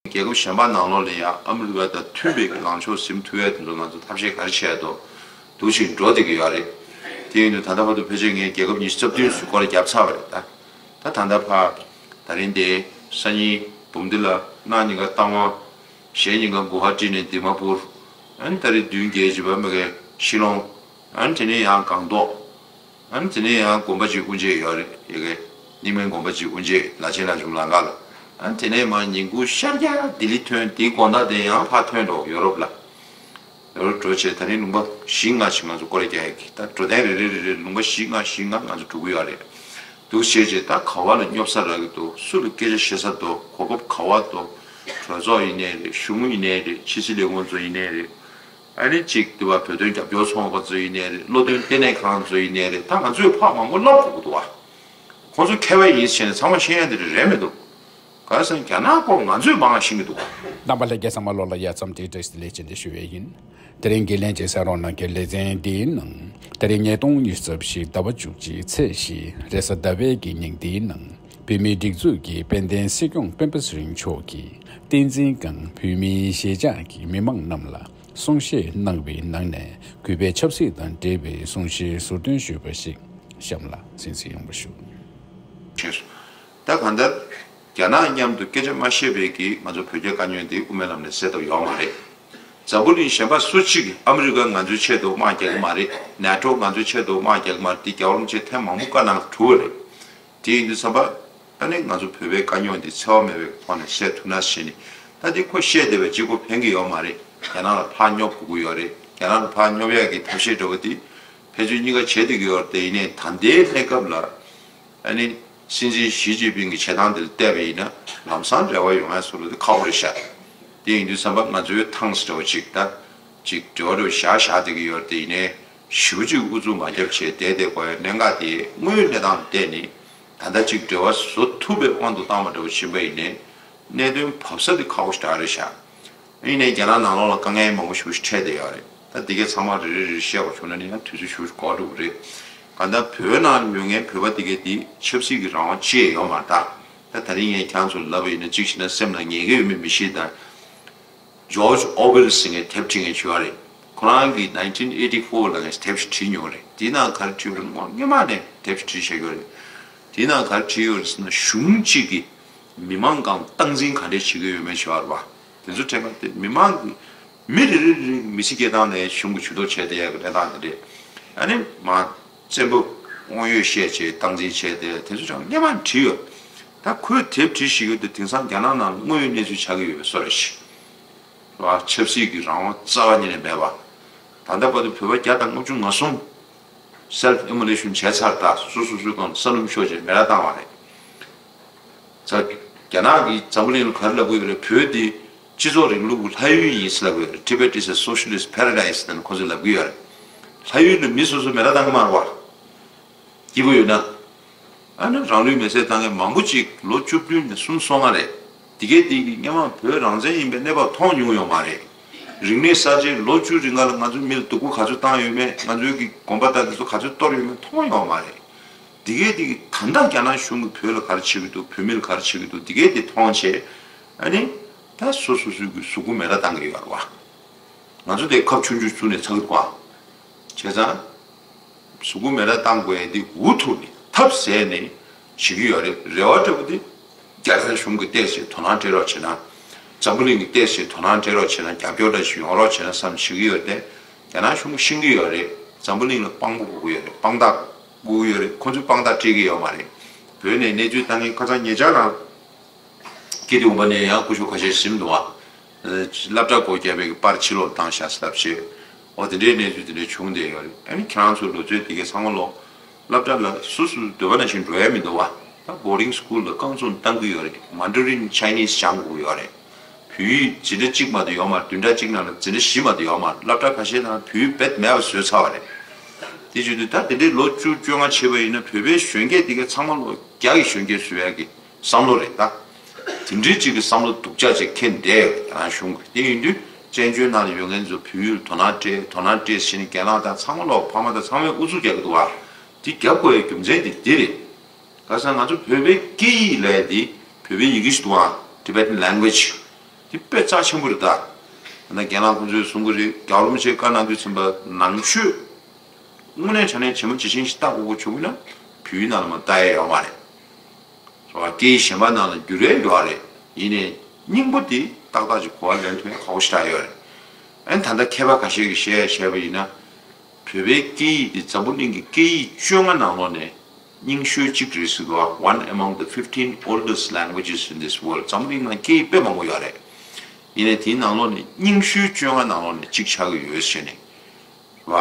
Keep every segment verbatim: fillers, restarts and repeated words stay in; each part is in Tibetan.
རྒྱལ་ཁབ་གཞན་པ་ནང་ལོགས་ལ་ཡང་ཨ་མི་རི་ཀ་དང་མཐུན་པའི་ལངས་ཕྱོགས་འཛིན་ཐུབ་ཡ་དེ་ཚོ་ང་ཚོ་ཐབས་ཤེས་ག་རེ་བྱས་འདུག་འདུག་ཅིག་འགྲོ་བསྡད་ཀྱི་ཡོད་རེད། དེ་ཡིན་དུས་ད་ལྟ་བར་དུ་ཕལ་ཆེར་ངས་རྒྱལ་ཁབ་ཉི་ཤུ་རྩ་བདུན་ཙམ་སྐོར་ར་བརྒྱབ་ཚར་བ་རེད་ད། ད་ད་ལྟ་ཕར་ད་རིང་དེ་སང་ཉིན་འབུམ་སྡེ་ལ། གནངས་ཉིན་ཀ་རྟ་དབང་། གཞེས་ཉིན་ཀ་གུ་ཧ་ཊི་ནས་དི་མ་པུར། ཨ་ནི་ད་རེས་བདུན་བརྒྱད་བྱས་པ་མ་གི་ཤི་ལོང་། ཨ་ནི་དེ་ནས་ཡང་སྒང་ཏོག་ཨ་ནི་དེ་ནས་ཡང་དགོན་པ་གཅིག་དབུ་འབྱེད་ཡོད་རེད། ཡ་གི་རྙིང་མའི་དགོན་པ་གཅིག་དབུ་འབྱེད་ལ་ཆེན་ལ་ཆུང་ལམ་ཁ་ལ། ཨ་ནི་དེ་ནས་མར་ཉིན་གུང་ཤར་རྒྱག་ལྡི་ལི་ཐོན། དེའི་དགོང་དག་དེ་ཡང་ཕར་ཐོན་འགྲོ། ཡོ་རོབ་ལ། ཡོ་རོབ་འགྲོ་བྱས་ད་རིང་ལུང་པ་བཞི་ལྔ་ཞིག་ང་ཚོ་སྐོར་ར་རྒྱག་ཡ་གི། ད་འགྲོ་དོན་རེ་རེ་རེ་རེ་ལུང་པ་བཞི་ལྔ་བཞི་ལྔ་ང་ཚོ་འགྲོ་གི་ཡོད་རེད། འདུག་བྱས་བྱས་ད་ག་བ་ལ་སྙོབ་ས་རག་གི་འདུག་སུ་ལ་སྐད་ཆ་བཤད་ས་འདུག་གོ་སྐབས་ག་བ་འདུག་གྲོས་ཚོགས་ཡིན་ནའི་རེད། གཞུང་ཡིན་ནའི་རེད། ཕྱི་སྲིད་ལས་ཁུངས་ཚོ་ཡིན་ནའི་རེད། ཨ་ནི་གཅིག་དེ་བ་བོད་དོན་རྒྱབ་སྐྱོར་ཚོགས་པ་ཚོ་ཡིན་ནའི་རེད། བློ་འདོན་ལྟེ་གནས་ཁང་ཚོ་ཡིན་ནའི་རེད། ད་ང་ཚོས་ཕར་མང་པོ་བསླབ་དགོས་ཀྱི་འདུག་བ། ཁོང་ཚོ་མཁས་པ་ཡིན་ཟེར་ནས་ཚང་མ་ཤེས་ཡ་དེ་རེད་རེད་མི་འདུག་ག་རེ་ཟེར་ན་རྒྱ་ནག་སྐོར་ང་ཚོས་མང་བ་ཤེས་ཀྱི་འདུག་རྣམ་པ་ལྷན་རྒྱས་ཚང་མ་ལོ་ལ་ཡ་ཙམ་དེའི་བཀྲ་ཤིས་བདེ་ལེགས་བཅས་ཏེ་ཞུ་བས་ཡིན། དེ་རིང་གི་ལན་གཅིག་གསན་རོགས་གནང་། གི་ལེ་ཚན་འདིའི་ནང་ད་རེས་ཉིས་སྟོང་ཉི་ཤུ་རྩ་བཞི་ཟླ་བ་བཅུ་གཅིག་ཚེས་བཞི་རེས་གཟའ་ཟླ་བའི་གི་ཉིན་འདིའི་ནང་བོད་མིའི་སྒྲིག་འཛུགས་ཀྱི་དཔལ་ལྡན་སྲིད་སྐྱོང་སྤེན་པ་ཚེ་རིང་མཆོག་གིས་བསྟན་འཛིན་སྒང་བོད་མིའི་གཞིས་ཆགས་ཀྱི་མི་མང་རྣམས་ལ་གསུང་བཤད་གནང་བའི་ནང་ནས་གུས་པས་ཆབ་སྲིད་དང་འབྲེལ་བའི་གསུང་བཤད་ཟུར་འདོན་ཞུས་པ་ཞིག་གཤམ་ལ་གསན་གཟིགས་ཡོང་བ་ཞུ། ད་གང་ལྟར་རྒྱ་ནག་མཉམ་དུ་སྐད་ཆ་མ་བཤད་པའི་གི་ང་ཚོ་བོད་རྒྱ་དཀའ་རྙོག་འདི་དབུ་མའི་ལམ་ནས་སེལ་ཐབས་ཡོད་མ་རེད། འཛམ་བུ་གླིང་གཞན་པ་སུ་གཅིག་གིས་ཨ་མི་རི་ཀ་ང་ཚོའི་ཆེད་དུ་དམག་རྒྱག་གི་མ་རེད། ནེ་ཊོ་ང་ཚོའི་ཆེད་དུ་དམག་རྒྱག་གི་མ་རེད། འདི་རྒྱལ་བ་རིན་པོ་ཆེས་ཐེངས་མང་པོ་བཀའ་གནང་གྲུབ་པ་རེད། དེ་ཡིན་དུས་ཙམ་པ་ཨ་ནི་ང་ཚོ་བོད་པའི་དཀའ་རྙོག་འདི་འཚེ་བ་མེད་པའི་ཐོག་ནས་སེལ་ཐུབ་ན་ཞེས་ནས། ད་འདི་ཁོ་བཤད་བསྡད་པའི་གཅིག་པོ་ཕན་གི་ཡོད་མ་རེད། རྒྱ་ནག་ལ་ཕར་སྙོབ་དགོས་ཀྱི་ཡོད་རེད། རྒྱ་ནག་ལ་ཕར་སྙོབ་ཡག་གི་ཐབས་ཤེས་འདྲ་བོ་འདི་ཕན་ཚུན་གཉིས་ཀ་བྱེད་བསྡད་ཀྱི་ཡོད་རེད། དེ་ཡིན་ནའི་ད་ལྟའི་གནས་སྐབས་ལ་ཨ་ནི་སྲིད་འཛིན་ཞི་ཅིན་ཕིང་གི་བྱེད་སྟངས་འདི་ལ་བལྟས་པ་ཡིན་ན་ལམ་སང་འབྲེལ་བ་ཡོང་ཡ་བཟོ་འདྲ་འདི་ཁག་པོ་རེད་ཤག་དེ་ཡིན་དུས་ཙམ་པ་ང་ཚོའི་ཐང་ས་འདྲ་བོ་ཅིག་ད་ཅིག་འབྲེལ་བ་འདྲ་བོ་བཞག་བཞག་བསྡད་ཀྱི་ཡོད་རེད། དེ་ཡིན་ནའི་ཞེ་པོ་ཅིག་ཨུ་ཚུགས་མ་རྒྱབ་བྱས་བསྡད་བསྡད་དགོས་ཡ་གནད་འགག་དེ་དངོས་ཡོད་གནས་སྟངས་ལ་བལྟས་ནས་ད་ལྟ་ཅིག་འབྲེལ་བ་བཟོ་ཐུབ་པའི་དབང་དུ་བཏང་བ་འདྲ་བོ་ཕྱིན་པ་ཡིན་ནའི་གནད་དོན་བབས་ས་དེ་ཁག་པོ་ཞེ་དྲག་རེད་ཤག་ཡིན་ནའི་རྒྱ་ནག་ནང་ལོགས་ལ་དཀའ་ངལ་མང་པོ་ཞེ་པོ་ཞིག་འཕྲད་བསྡད་ཡོད་རེད། ད་འདི་གའི་ཚང་མ་རེ་རེ་རེ་བཤད་དགོས་བྱུང་ན་ནི་ཡང་དུས་ཚོད་ཞེ་པོ་ཞིག་འགོར་འགྲོ་གི་རེད། གང་ལྟར་བོད་ནང་ཡོད་མཁན་བོད་པ་འདི་གའི་འདི་ཆབ་སྲིད་ཀྱི་རང་དབང་ཅི་ཡང་ཡོད་མ་རེད་ད། ད་ད་རིང་ངས་ཁྱེད་རང་ཚོར་ལབ་པ་ཡིན་ན་གཅིག་བྱས་ན་སེམས་ལ་ངེས་ཀྱི་ཡོད་མེད་མི་ཤེས། ད་George Orwell་ཟེར་མཁན་དེབ་བྲིས་མཁན་ཅིག་ཡོད་རེད། ཁོ་རང་གིས་nineteen eighty-four་ལབ་མཁན་དེབ་ཞིག་བྲིས་མྱོང་རེད། དེའི་ནང་ག་རེ་བྲིས་ཡོད་རེད། སྔོན་སྔོན་མ་ནས་དེབ་ཞིག་བྲིས་བཞག་ཡོད་རེད། དེའི་ནང་ག་རེ་བྲིས་ཡོད་རེད་ཟེར་ན་གཞུང་གཅིག་གིས་མི་མང་སྒང་སྟངས་འཛིན་ག་འདྲས་བྱེད་ཀྱི་ཡོད་མེད་ཅིག་ཡོད་རེད་བ། དེ་ཚོ་དྲན་པ་དེ་མི་མང་གི་མི་རེ་རེ་རེ་མི་ཚེ་སྐྱེལ་སྟངས་ལ་གཞུང་གིས་ཇུས་གཏོགས་བྱས་བསྡད་ཡག་གི་གནས་སྟངས་དེ་རེད། ཨ་ནི་མ་བཙན་པོ་དབང་ཡོད་བཤད་བྱས་སྟངས་འཛིན་བྱས་ཏེ་དེ་ཚོ་ཀྱང་སྔོན་མ་བྲིས་ཡོད། ད་ཁོས་དེབ་བྲིས་བཞག་ཡོད་དེ་དེང་སང་རྒྱ་ནག་ནང་དངོས་ཡོད་གནས་ཚུལ་ཆགས་ཀྱི་ཡོད་པའི་བཟོ་འདྲ་ཞིག་རེད་བ། ཆབ་སྲིད་ཀྱི་རང་དབང་རྩ་བ་ཉིད་ནས་མེད་པ། ད་ལྟ་བར་དུ་བོད་པ་བརྒྱ་དང་ལྔ་བཅུ་ང་གསུམ་self immolation་བྱས་ཚར། ད་སོ་སོ་སོའི་སྒང་ལ་ས་སྣུམ་གཤོག་བྱས་མེ་ར་བཏང་བ་རེད། ཙ། རྒྱ་ནག་གིས་འཛམ་བུ་གླིང་ལ་ག་རེ་ལབ་ཀྱི་ཡོད་རེད། བོད་འདི་སྤྱི་ཚོགས་རིང་ལུགས་ཀྱི་ལྷ་ཡུལ་ཡིན་ཟེར་ལབ་ཀྱི་ཡོད་རེད། Tibet is a socialist paradise་ཟེར་ནས་ཁོ་ཚོས་ལབ་ཀྱི་ཡོད་རེད། ལྷ་ཡུལ་ལ་མི་སོ་སོ་མེ་ར་བཏང་གི་མ་རེད་བ། སྐྱིད་པོ་ཡོད་ན། ཨ་ནི་རང་ལུས་མེ་སྲེག་བཏང་མཁན་མང་པོ་ཅིག་ལོ་བཅུ་བདུན་ནས་སུམ་ཅུ་སོ་ལྔ་རེད། དེ་གའི་དེ་གི་སྔོན་མ་བོད་རང་བཙན་ཡིན་པའི་གནས་བབ་མཐོང་མྱོང་ཡོད་མ་རེད། རིག་གནས་གསར་བརྗེ་ལོ་བཅུ་རིང་ག་ལ་ང་ཚོའི་མི་ལ་སྡུག་པོ་ག་ཚོད་བཏང་ཡོད་མེད། ང་ཚོའི་གི་དགོན་པ་དང་དེ་ཚོ་ག་ཚོད་གཏོར་ཡོད་མེད་མཐོང་ཡོད་མ་རེད། དེ་གའི་དེ་གི་ད་ལྟ་རྒྱ་ནག་གཞུང་གིས་བོད་ལ་ག་རེ་བྱེད་ཀྱི་འདུག་བོད་མི་ལ་ག་རེ་བྱེད་ཀྱི་འདུག་དེ་གའི་དེ་མཐོང་བྱས། ཨ་ནི་ད་སོ་སོ་སོའི་གི་གཟུགས་པོ་མེ་ར་བཏང་གི་ཡོད་རེད་བ། ང་ཚོ་དེ་ཁབ་ཆུང་ཆུང་བཙུགས་ནས་ཚ་གི་འདུག་ཨ། བྱས་ཙང་། གཟུགས་པོ་མེ་ར་བཏང་དགོས་ཡ་འདི་འུ་ཐུག་ནས་ཐབས་ཟད་ནས་བྱེད་ཀྱི་ཡོད་རེད། རེ་བ་འདྲ་པོ་འདི་རྒྱ་ནག་གཞུང་གིས་ཏོག་ཙམ་དོ་སྣང་སྤྲད་རོགས་བྱས་ན། འཛམ་བུ་གླིང་གིས་ཏོག་ཙམ་དོ་སྣང་སྤྲད་རོགས་བྱས་ན། རྒྱབ་སྐྱོར་འདྲ་ཞིག་ཡོང་རོགས་བྱས་ན་བསམ་བྱེད་ཀྱི་ཡོད་དེ། རྒྱ་ནག་གཞུང་གིས་ཤེས་ཀྱི་ཡོད་རེད། འཛམ་བུ་གླིང་ལ་དཔང་པོ་དགོས་ཀྱི་ཡོད་རེད། དཔང་རྟགས་དགོས་ཀྱི་ཡོད་རེད། ཁོ་ཚོས་དཔང་རྟགས་སྤྲད་ཀྱི་ཡོད་མ་རེད། བོད་ནས་གནས་ཚུལ་བཏང་མཁན་ཁ་སང་ཉེ་ཆར་རང་། སྐྱིད་སྡུག་པ་ནས་ཡང་སྐུ་ཞབས་ཁ་ཤས་ཟིན་འདུག་བ། སློབ་གྲྭ་སྒོ་བརྒྱབ་པའི་པར་ཕྱི་ལོགས་བཏང་བཞག་ཟེར་ལབ་བྱས། འོ་དེ་འདྲའི་གནས་ཚུལ་དེ་འདྲ་བྱུང་བསྡད་ཡོད་རེད། ཨ་ནི་ཁྱེད་རང་ཚོ་ལོ་ཚོད་དེ་གའི་ཚང་མ་ལོ། སློབ་གྲྭ་ལ་སུ་སུ་འདོད་པ་ནང་བཞིན་འགྲོ་ཡ་མི་འདུག་བ། ད་boarding school་ལ་རྐང་བཙུགས་བཏང་གི་ཡོད་རེད། Mandarin Chinese་སྦྱང་དགོས་ཡོད་རེད། བོད་ཡིག་འཛིན་གྲྭ་གཅིག་མ་གཏོགས་ཡོད་མ་རེད། བདུན་ཕྲག་གཅིག་ནང་ལ་འཛིན་གྲྭ་བཞི་མ་གཏོགས་ཡོད་མ་རེད། སློབ་གྲྭ་ཁ་ཤས་ནང་བོད་ཡིག་རྦད་མེད་པ་བཟོས་ཚར་བ་རེད། དེ་བྱེད་དུས་ད་དེ་འདྲའི་ལོ་བཅུ་བཅོ་ལྔ་བྱས་པ་ཡིན་ན་བོད་པའི་གཞོན་སྐྱེས་དེ་གའི་ཚང་མ་ལོ་བརྒྱ་གི་གཞོན་སྐྱེས་བཟོ་ཡ་གི་བསམ་བློ་རེད་ད། དེ་འདྲའི་ཅིག་གི་བསམ་བློ་སྡུག་ཅག་ཅིག་འཁྱེར་བསྡད་ཡོད་རང་གཞུང་གི། དེ་ཡིན་དུས་བཙན་བྱོལ་ནང་ལ་ཡོད་མཁན་ཚོ་བོད་ཡིག་ལ་དོ་སྣང་སྤྲད། དོ་སྣང་སྤྲད་ཟེར་ནས་རྒན་ལགས་དང་ཚང་མ་ལོ་ཕ་མ་དང་ཚང་མས་ཨུ་ཚུགས་རྒྱག་གི་འདུག་བ། དེ་རྒྱབ་དགོས་ཡའི་རྒྱུ་མཚན་དེ་འདི་རེད། ག་ས་ང་ཚོ་བོད་པའི་སྐད་ཡིག་ལབ་ཡ་དེ་བོད་པའི་ཡི་གེ་ཞིག་འདུག་ཨང་། Tibetan language། དེ་དཔེ་རྩ་ཆེན་པོ་རེད་ད། ད་རྒན་ལགས་ཁོང་ཚོས་གསུང་གི་རེད། རྒྱལ་བ་རིན་པོ་ཆེས་བཀའ་གནང་དུས་ཙམ་པ་ནང་ཆོས་དངོས་གནས་དྲང་གནས་ཇི་མ་ཇི་བཞིན་ཞིག་ལྟ་དགོས་དགོས་བྱུང་ན་བོད་ཡིག་ནང་ལ་མ་ལྟ་ཡ་ཡོད་མ་རེད། རེད་བ། སྐད་ཡིག་གཞན་པ་ནང་ལ་བསྒྱུར་ཡས་ཡོད་རེད། ཡིན་ནའི་སྙིང་པོ་དེ་ཏག་ཏག་ཅིག་གོ་བ་ལེན་ཐུབ་ཡ་ཁག་པོ་ཞེ་དྲག་ཡོད་རེད། ཨ་ནི་ད་ལྟ་མཁས་པ་ཁ་ཤས་ཀྱིས་བཤད་བཤད་པ་ཡིན་ན། བོད་པའི་སྐད་ཡིག་དེ་འཛམ་བུ་གླིང་གི་སྐད་ཡིག་བཅོ་ལྔ་ནང་ལོགས་ནས་རྙིང་ཤོས་གཅིག་རེད་ཟེར་གི་བ། One among the fifteen oldest languages in this world. འཛམ་བུ་གླིང་ནང་སྐད་ཡིག་དཔེ་མང་པོ་ཡོད་རེད། ཡིན་ནའི་དེའི་ནང་ལོགས་ནས་རྙིང་ཤོས་བཅོ་ལྔ་ནང་ལོགས་ནས་གཅིག་ཆགས་ཀྱི་ཡོད་ཟེར་ནས། རེད་བ།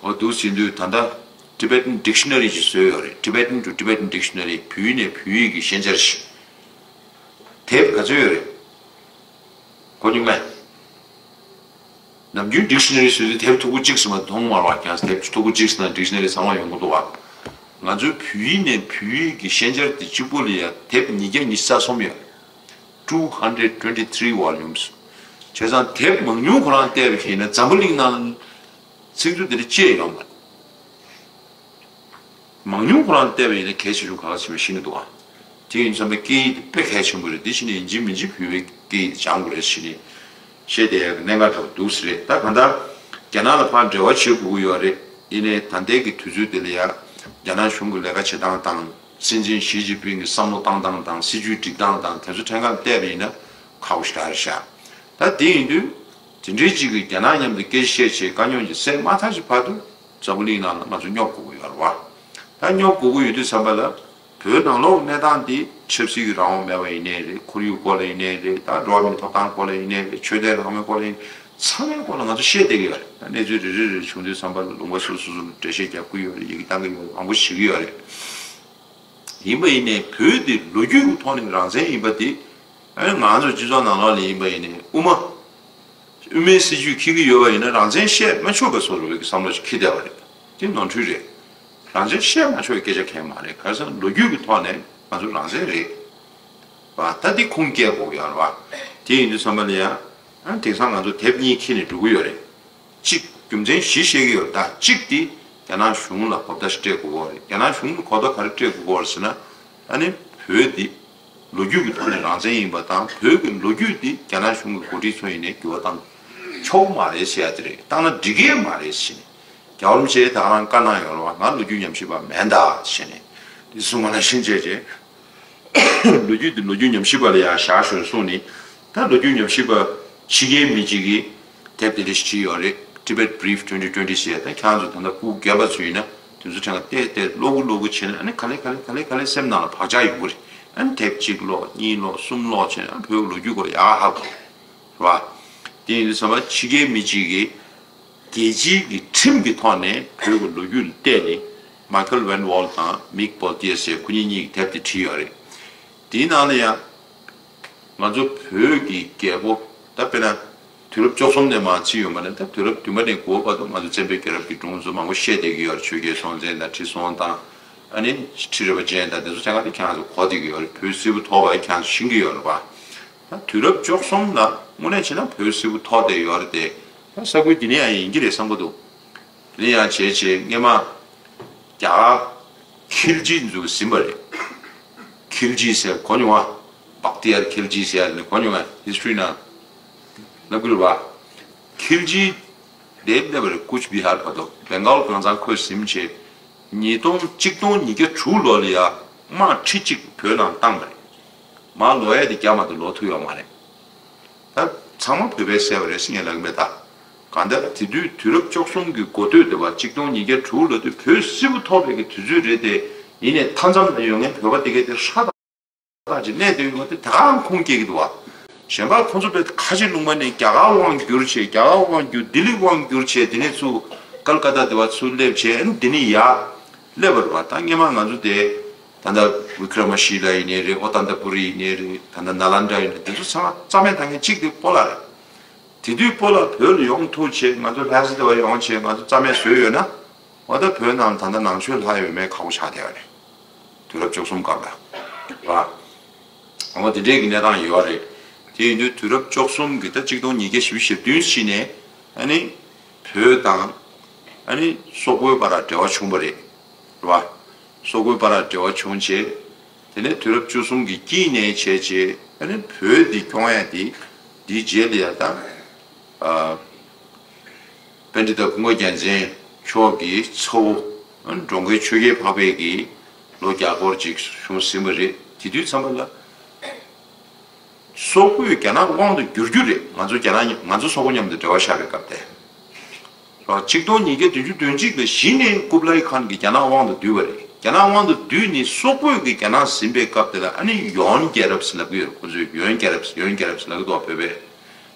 འོ་འདུག་ཟེར་དུས་ད་ལྟ་Tibetan Dictionary ཅིག་བཟོས་ཡོད་རེད། Tibetan to Tibetan Dictionary. བོད་ཡིག་ནས་བོད་ཡིག་གི་ཤན་སྦྱར་ཞིག་དེབ་ག་ཚོད་ཡོད་རེད། གོ་མྱོང་མེད། ནམ་རྒྱུན་dictionary བཟོས་དུས་དེབ་མཐུག་པོ་གཅིག་ཙམ་མ་མཐོང་མ་རེད་བ། ཀྱང་དེབ་མཐུག་པོ་གཅིག་ཙམ་ན་dictionary ཚང་མ་ཡོང་གི་འདུག་བ། ང་ཚོའི་བོད་ཡིག་ནས་བོད་ཡིག་གི་ཤན་སྦྱར་དེ་གཅིག་པོ་ལ་ཡ་དེབ་ཉིས་བརྒྱ་ཉི་ཤུ་རྩ་གསུམ་ཡོད། Two hundred twenty three volumes. བྱས་ཙང་དེབ་མང་ཉུང་ཁོ་རང་བལྟས་པ་ཡིན་ན་འཛམ་བུ་གླིང་ནང་ཚིག་མཛོད་དེ་འདྲ་ཅིག་ཡོད་མ་རེད། མང་ཉུང་ཁོ་རང་བལྟས་པ་ཡིན་ན་གལ་ཆེ་ཆུང་ག་ལ་ཆེ་བ་ཤེས་ཀྱི་འདུག་ཨ། དེ་ཡིན་ཙང་པའི་སྐད་ཡིག་དེ་དཔེ་གལ་ཆེན་པོ་རེད། དེ་ཕྱིན་ནས་ཡིན་གཅིག་མིན་གཅིག་བོད་པའི་སྐད་ཡིག་དེ་སྦྱང་དགོས་རེད་ཟེར་ནས་བཤད་བསྡད་ཡག་གི་གནད་འགག་འདྲ་བོ་འདུག་ཟེར་རེད། ད་གང་ལྟར་རྒྱ་ནག་ལ་ཕར་འབྲེལ་བ་བྱེད་དགོས་ཀྱི་ཡོད་རེད། ཡིན་ནའི་ད་ལྟའི་གི་དུས་ཚོད་དེ་ལ་ཡ་རྒྱ་ནག་གཞུང་གི་ལས་ཀ་བྱེད་སྟངས་དང་། སྲིད་འཛིན་ཞི་ཅིན་ཕིང་གི་བསམ་བློ་བཏང་སྟངས་དང་། སྲིད་ཇུས་སྒྲིག་སྟངས་དང་། དེ་ཚོ་ཕྲན་ཁ་ལ་བལྟས་པ་ཡིན་ན་ཁག་པོ་ཞེ་དྲག་རེད་ཤག་ད་དེ་ཡིན་དུས་དེ་འདྲའི་གཅིག་གིས་རྒྱ་ནག་མཉམ་དུ་སྐད་ཆ་བཤད་བྱས་དཀའ་རྙོག་ཅིག་སེལ་མ་ཐག་ཅིག་བར་དུ་འཛམ་བུ་གླིང་ནང་ལ་ང་ཚོ་སྙོབ་དགོས་ཀྱི་ཡོད་རེད་བ། ད་སྙོབ་དགོས་ཀྱི་ཡོད་དུས་ཙམ་པ་ལ་བོད་ནང་ལོགས་གནས་སྟངས་འདི་ཆབ་སྲིད་ཀྱི་རང་དབང་མེད་པ་ཡིན་ནའི་རེད། ཁོར་ཡུག་སྐོར་ལ་ཡིན་ནའི་རེད། ད་འགྲོ་བ་མིའི་ཐོབ་ཐང་སྐོར་ལ་ཡིན་ནའི་རེད། ཆོས་དད་རང་མོས་སྐོར་ལ་ཡིན། ཚང་མའི་སྐོར་ལ་ང་ཚོ་བཤད་བསྡད་ཀྱི་ཡོད་རེད། ད་གནས་ཚུལ་རེ་རེ་རེ་བྱུང་དུས་ཙམ་པ་ལ་ལུང་པ་སོ་སོ་སོ་ལ་འགྲེལ་བཤད་རྒྱག་གི་ཡོད་རེད། ཡི་གེ་བཏང་གི་ཡོད་རེད། མང་པོ་བྱེད་ཀྱི་ཡོད་རེད། ཡིན་པ་ཡིན་ནའི་བོད་འདི་ལོ་རྒྱུས་ཀྱི་ཐོག་ནས་རང་བཙན་ཡིན་པ་འདི། ཨ་ནི་ང་ཚོ་སྤྱི་ཚོགས་ནང་ལོགས་ལ་ཡིན་པ་ཡིན་ནའི་དབུ་མ། དབུ་མའི་སྲིད་བྱུས་འཁྱེར་གྱི་ཡོད་པ་ཡིན་ན་རང་བཙན་བཤད་མ་ཆོག་པའི་བཟོ་འདྲ་བའི་བསམ་བློ་ཞིག་འཁྱེར་བསྡད་པ་རེད། དེ་ནོར་འཁྲུལ་རེད། རང་བཙན་བཤད་མ་ཆོག་པའི་སྐད་ཆ་གང་ཡང་མ་རེད། ག་རེ་ཟེར་ན་ལོ་རྒྱུས་ཀྱི་ཐོག་ནས་ང་ཚོ་རང་བཙན་རེད། བ་ད་འདི་ཁུངས་སྐྱེལ་དགོས་ཀྱི་ཡོད་རེད་བ། དེ་ཡིན་དུས་ཙམ་པ་ལ་ཡང་། ཨ་དེང་སང་ང་ཚོ་དེབ་གཉིས་འཁྱེར་ནས་འགྲོ་གི་ཡོད་རེད། གཅིག་རྒྱུ་མཚན་བཞི་བཤད་ཀྱི་ཡོད་རེད། ད་གཅིག་དེ་རྒྱ་ནག་གཞུང་ལ་གོ་བརྡ་ཞིག་སྤྲད་དགོས་ཀྱི་ཡོད་རེད། རྒྱ་ནག་གཞུང་ལ་གོ་བརྡ་ག་རེ་སྤྲད་དགོས་ཀྱི་ཡོད་རེད་ཟེར་ན། ཨ་ནི་བོད་འདི་ལོ་རྒྱུས་ཀྱི་ཐོག་ནས་རང་བཙན་ཡིན་པ་དང་། བོད་ཀྱི་ལོ་རྒྱུས་འདི་རྒྱ་ནག་གཞུང་གི་འགོ་ཁྲིད་ཚོ་ཡིན་ནའི་འགྱུར་བ་བཏང་ཆོག་མ་རེད་ཟེར་ཡ་དེ་རེད། བཏང་ན་འགྲིག་གི་མ་རེད་ཟེར་ནས། རྒྱལ་བ་རིན་པོ་ཆེས་ད་ག་རང་བཀའ་གནང་ཡོད་རེད་བ། ང་ལོ་རྒྱུས་ཉམས་ཞིབ་པ་མིན་ད་ཟེར་ནས། འདི་གསུང་བ་ནང་བཞིན་བྱས་རྗེས། ལོ་རྒྱུས་འདི་ལོ་རྒྱུས་ཉམས་ཞིབ་པ་ལ་ཡང་བཞག་ཤོག་གསུངས་ནས། ད་ལོ་རྒྱུས་ཉམས་ཞིབ་པ་ཕྱི་རྒྱལ་མི་གཅིག་གིས་དེབ་དེ་འདྲ་ཞིག་བྲིས་ཡོད་རེད། Tibet Brief twenty twenty ཟེར། ད་ཁྱེད་རང་ཚོ་ད་ལྟ་སྐུ་རྒན་པ་ཚོ་ཡིན་ན་དེ་ཚོ་ཕྲན་བལྟས་བལྟས་ཀློག་གི་ཀློག་གི་བྱས་ནས། ཨ་ནི་ག་ལེ་ག་ལེ་ག་ལེ་ག་ལེ་སེམས་ནང་ལ་བག་ཆགས་ཡོང་གི་རེད། ཨ་ནི་དེབ་གཅིག་ཀློག་གཉིས་ཀློག་གསུམ་ཀློག་བྱས་ནས། ཨ་བོད་ཀྱི་ལོ་རྒྱུས་སྐོར་ཡག་ཧ་གོ། རེད་བ། དེ་ཡིན་དུས་ཙམ་པ་ཕྱི་རྒྱལ་མི་གཅིག་གིས་རྒྱལ་སྤྱིའི་གི་ཁྲིམས་ཀྱི་ཐོག་ནས་བོད་ཀྱི་ལོ་རྒྱུས་ལ་བལྟས་ནས། Michael Van Wall དང་Mick Bottier ཟེར་ཁོ་གཉིས་གཉིས་ཀྱི་དེབ་དེ་བྲིས་ཡོད་རེད། དེའི་ནང་ལ་ཡང་ང་ཚོ་བོད་ཀྱི་རྒྱལ་པོ། ད་དཔེར་ན་དུས་རབས་བཅུ་གསུམ་ནས་མར་བརྩིས་ཡོང་བ་ན། ད་དུས་རབས་བདུན་པ་ནས་དགུ་པ་བར་དུ་ང་ཚོ་བཙན་པོའི་རྒྱལ་རབས་ཀྱི་སྒྲུང་ཚོ་མང་པོ་བཤད་བསྡད་ཀྱི་ཡོད་རེད། ཆོས་རྒྱལ་སྲོང་བཙན་དང་ཁྲི་སྲོང་ལྡང་། ཨ་ནི་ཁྲི་རལ་པ་ཅན་དང་། དེ་ཚོ་ཚང་མ་དེ་ཁྱེད་རང་ཚོ་གོ་བསྡད་ཀྱི་ཡོད་རེད། བོད་སིལ་བུ་ཐོར་བ་ཁྱེད་རང་ཚོ་ཤེས་ཀྱི་ཡོད་རེད་པ། ད་དུས་རབས་བཅུ་གསུམ་ལ་དངོས་གནས་བྱས་ན་བོད་སིལ་བུ་ཐོར་བསྡད་ཡོད་རེད་དེ། ད་ས་ཁུལ་འདི་ནས་ཡང་ཡིན་གྱི་རེད་བསམ་གྱི་འདུག་དེ་ནས་ཡང་བྱས་བྱས་སྔས་མ་རྒྱ་གར་ཁིལ་ཇི་ཚོས་ཟིན་པ་རེད། ཁིལ་ཇི་ཟེར་གོ་མྱོང་ང་། བག་ཏི་ཡར་ཁིལ་ཇི་ཟེར་ནས་གོ་མྱོང་ང་། ཧིས་ཊོ་རི་ནང་ལབ་ཀྱི་རེད་པ། ཁིལ་ཇི་དེ་སླེབས་པ་རེད། ཀུཆ་བི་ཧར་བར་དུ། བེང་གཱལ་གངས་ཚང་ཁོས་ཟིན་བྱས། ཉིས་སྟོང་གཅིག་སྟོང་ཉིས་བརྒྱ་དྲུག་ལོ་ལ་ཡ་དམག་ཁྲི་གཅིག་བོད་ནང་བཏང་བ་རེད། མར་ལོག་ཡ་དེ་རྒྱ་མ་གཏོགས་ལོག་ཐུབ་ཡོད་མ་རེད། ད་ཚང་མ་བོད་པས་བསད་པ་རེད་ཟེར་ངས་ལབ་ཀྱི་མེད་ད། གང་ལྟར་དེ་དུས་དུས་རབས་བཅུ་གསུམ་གྱི་འགོ་སྟོད་དེ་བ། གཅིག་སྟོང་ཉིས་བརྒྱ་དྲུག་ལོ་དུས་བོད་སིལ་བུ་ཐོར་བའི་གི་དུས་ཚོད་རེད་དེ། ཡིན་ནའི་མཐའ་མཚམས་ལ་ཡོད་མཁན་བོད་པ་དེ་གས་དེ་ཧྲ་ཐག་ཐག་ཅིག་གནས་བསྡད་ཡོད་པ་དེ་ད་གའང་ཁུངས་སྐྱེལ་གྱི་འདུག་བ། གཞན་པ་ཁོང་ཚོ་དཔེ་ཁ་ཆེ་ལུང་པ་ནས་རྒྱ་གར་དབང་བསྒྱུར་བྱས། རྒྱ་གར་དབང་བསྒྱུར། ལྡི་ལི་དབང་བསྒྱུར་བྱས། དེ་ནས་ཚུར་ཀལ་ཀ་ཏ་དེ་བ་ཚུར་སླེབས་བྱས། ཨ་ནི་འདི་ནས་ཡར་སླེབས་པ་རེད་བ། ད་སྔས་མ་ང་ཚོ་དེ་ད་ལྟ་བི་ཀྲ་མ་ཤི་ལ་ཡིན་ནའི་རེད། ཨོ་ཏན་ཏ་པུ་རི་ཡིན་ནའི་རེད། ད་ལྟ་ནཱ་ལན་དྲ་ཡིན་ནའི་དེ་ཚོ་ཚང་མ་རྩ་མེད་བཏང་མཁན་གཅིག་དེ་སྤོ་ལགས་རེད། དེ་དུས་སྤོ་ལགས་བོད་ལ་ཡོང་ཐུབ་བྱས། ང་ཚོ་ལྷ་ས་དེ་བ་ཡོང་བྱས་ང་ཚོ་རྩ་མེད་བཟོས་ཡོད་ན། འོ་ད་བོད་ནང་ད་ལྟ་ནང་ཆོས་ལྷག་ཡོད་མེད་ཁག་པོ་ཆགས་བསྡད་ཡོད་རེད། དུས་རབས་བཅུ་གསུམ་སྐབས་ལ། རེད་བ། འོ་དེ་འདྲའི་གི་གནས་སྟངས་ཡོད་རེད། དེ་ཡིན་དུས་དུས་རབས་བཅུ་གསུམ་གི་ད་གཅིག་སྟོང་ཉིས་བརྒྱ་བཞི་བཅུ་ཞེ་བདུན་ཕྱིན་ནས། ཨ་ནི་བོད་དང་ཨ་ནི་སོག་པོའི་བར་འབྲེལ་བ་བྱུང་བ་རེད། རེད་བ། སོག་པོའི་བར་འབྲེལ་བ་བྱུང་བྱས། དེ་ནས་དུས་རབས་བཅུ་གསུམ་གྱི་དཀྱིལ་ནས་བྱས་བྱས། ཨ་ནི་བོད་འདི་སྐྱོང་ཡ་དེ་ དེའི་རྗེས་ལ་ཡང་ད་ཨ་པཎྜི་ཏ་ཀུན་དགའ་རྒྱལ་མཚན་མཆོག་གི་ཚ་བོ་འགྲོ་མགོན་ཆོས་རྒྱལ་འཕགས་པའི་གི་ལོ་བརྒྱ་སྐོར་ཅིག་བྱུང་ཟིན་པ་རེད། དེ་དུས་ཙམ་པ་ལ། སོག་པོས་རྒྱ་ནག་དབང་དུ་བསྒྱུར་རྒྱུ་རེད། ང་ཚོ་རྒྱ་ནག་ང་ཚོ་སོག་པོ་མཉམ་དུ་འབྲེལ་བ་བཞག་པའི་སྐབས་དེ། ཆིག་སྟོང་ཉིས་བརྒྱ་བདུན་ཅུ་དོན་གཅིག་ལ་གཞི་ནས་ཀུབ་ལའི་ཁཱན་གྱིས་རྒྱ་ནག་དབང་དུ་བསྡུས་པ་རེད། རྒྱ་ནག་དབང་དུ་བསྡུས་ནས་སོག་པོས་ཀྱིས་རྒྱ་ནག་ཟིན་པའི་སྐབས་དེ་ལ་ཨ་ནི་ཡོན་རྒྱལ་རབས་ཟེར་ལབ་ཀྱི་ཡོད་རེད། ཁོ་ཚོས་ཡོན་རྒྱལ་རབས་ཡོན་རྒྱལ་རབས་ཟེར་ལབ་ཀྱི་འདུག་བོད་པས།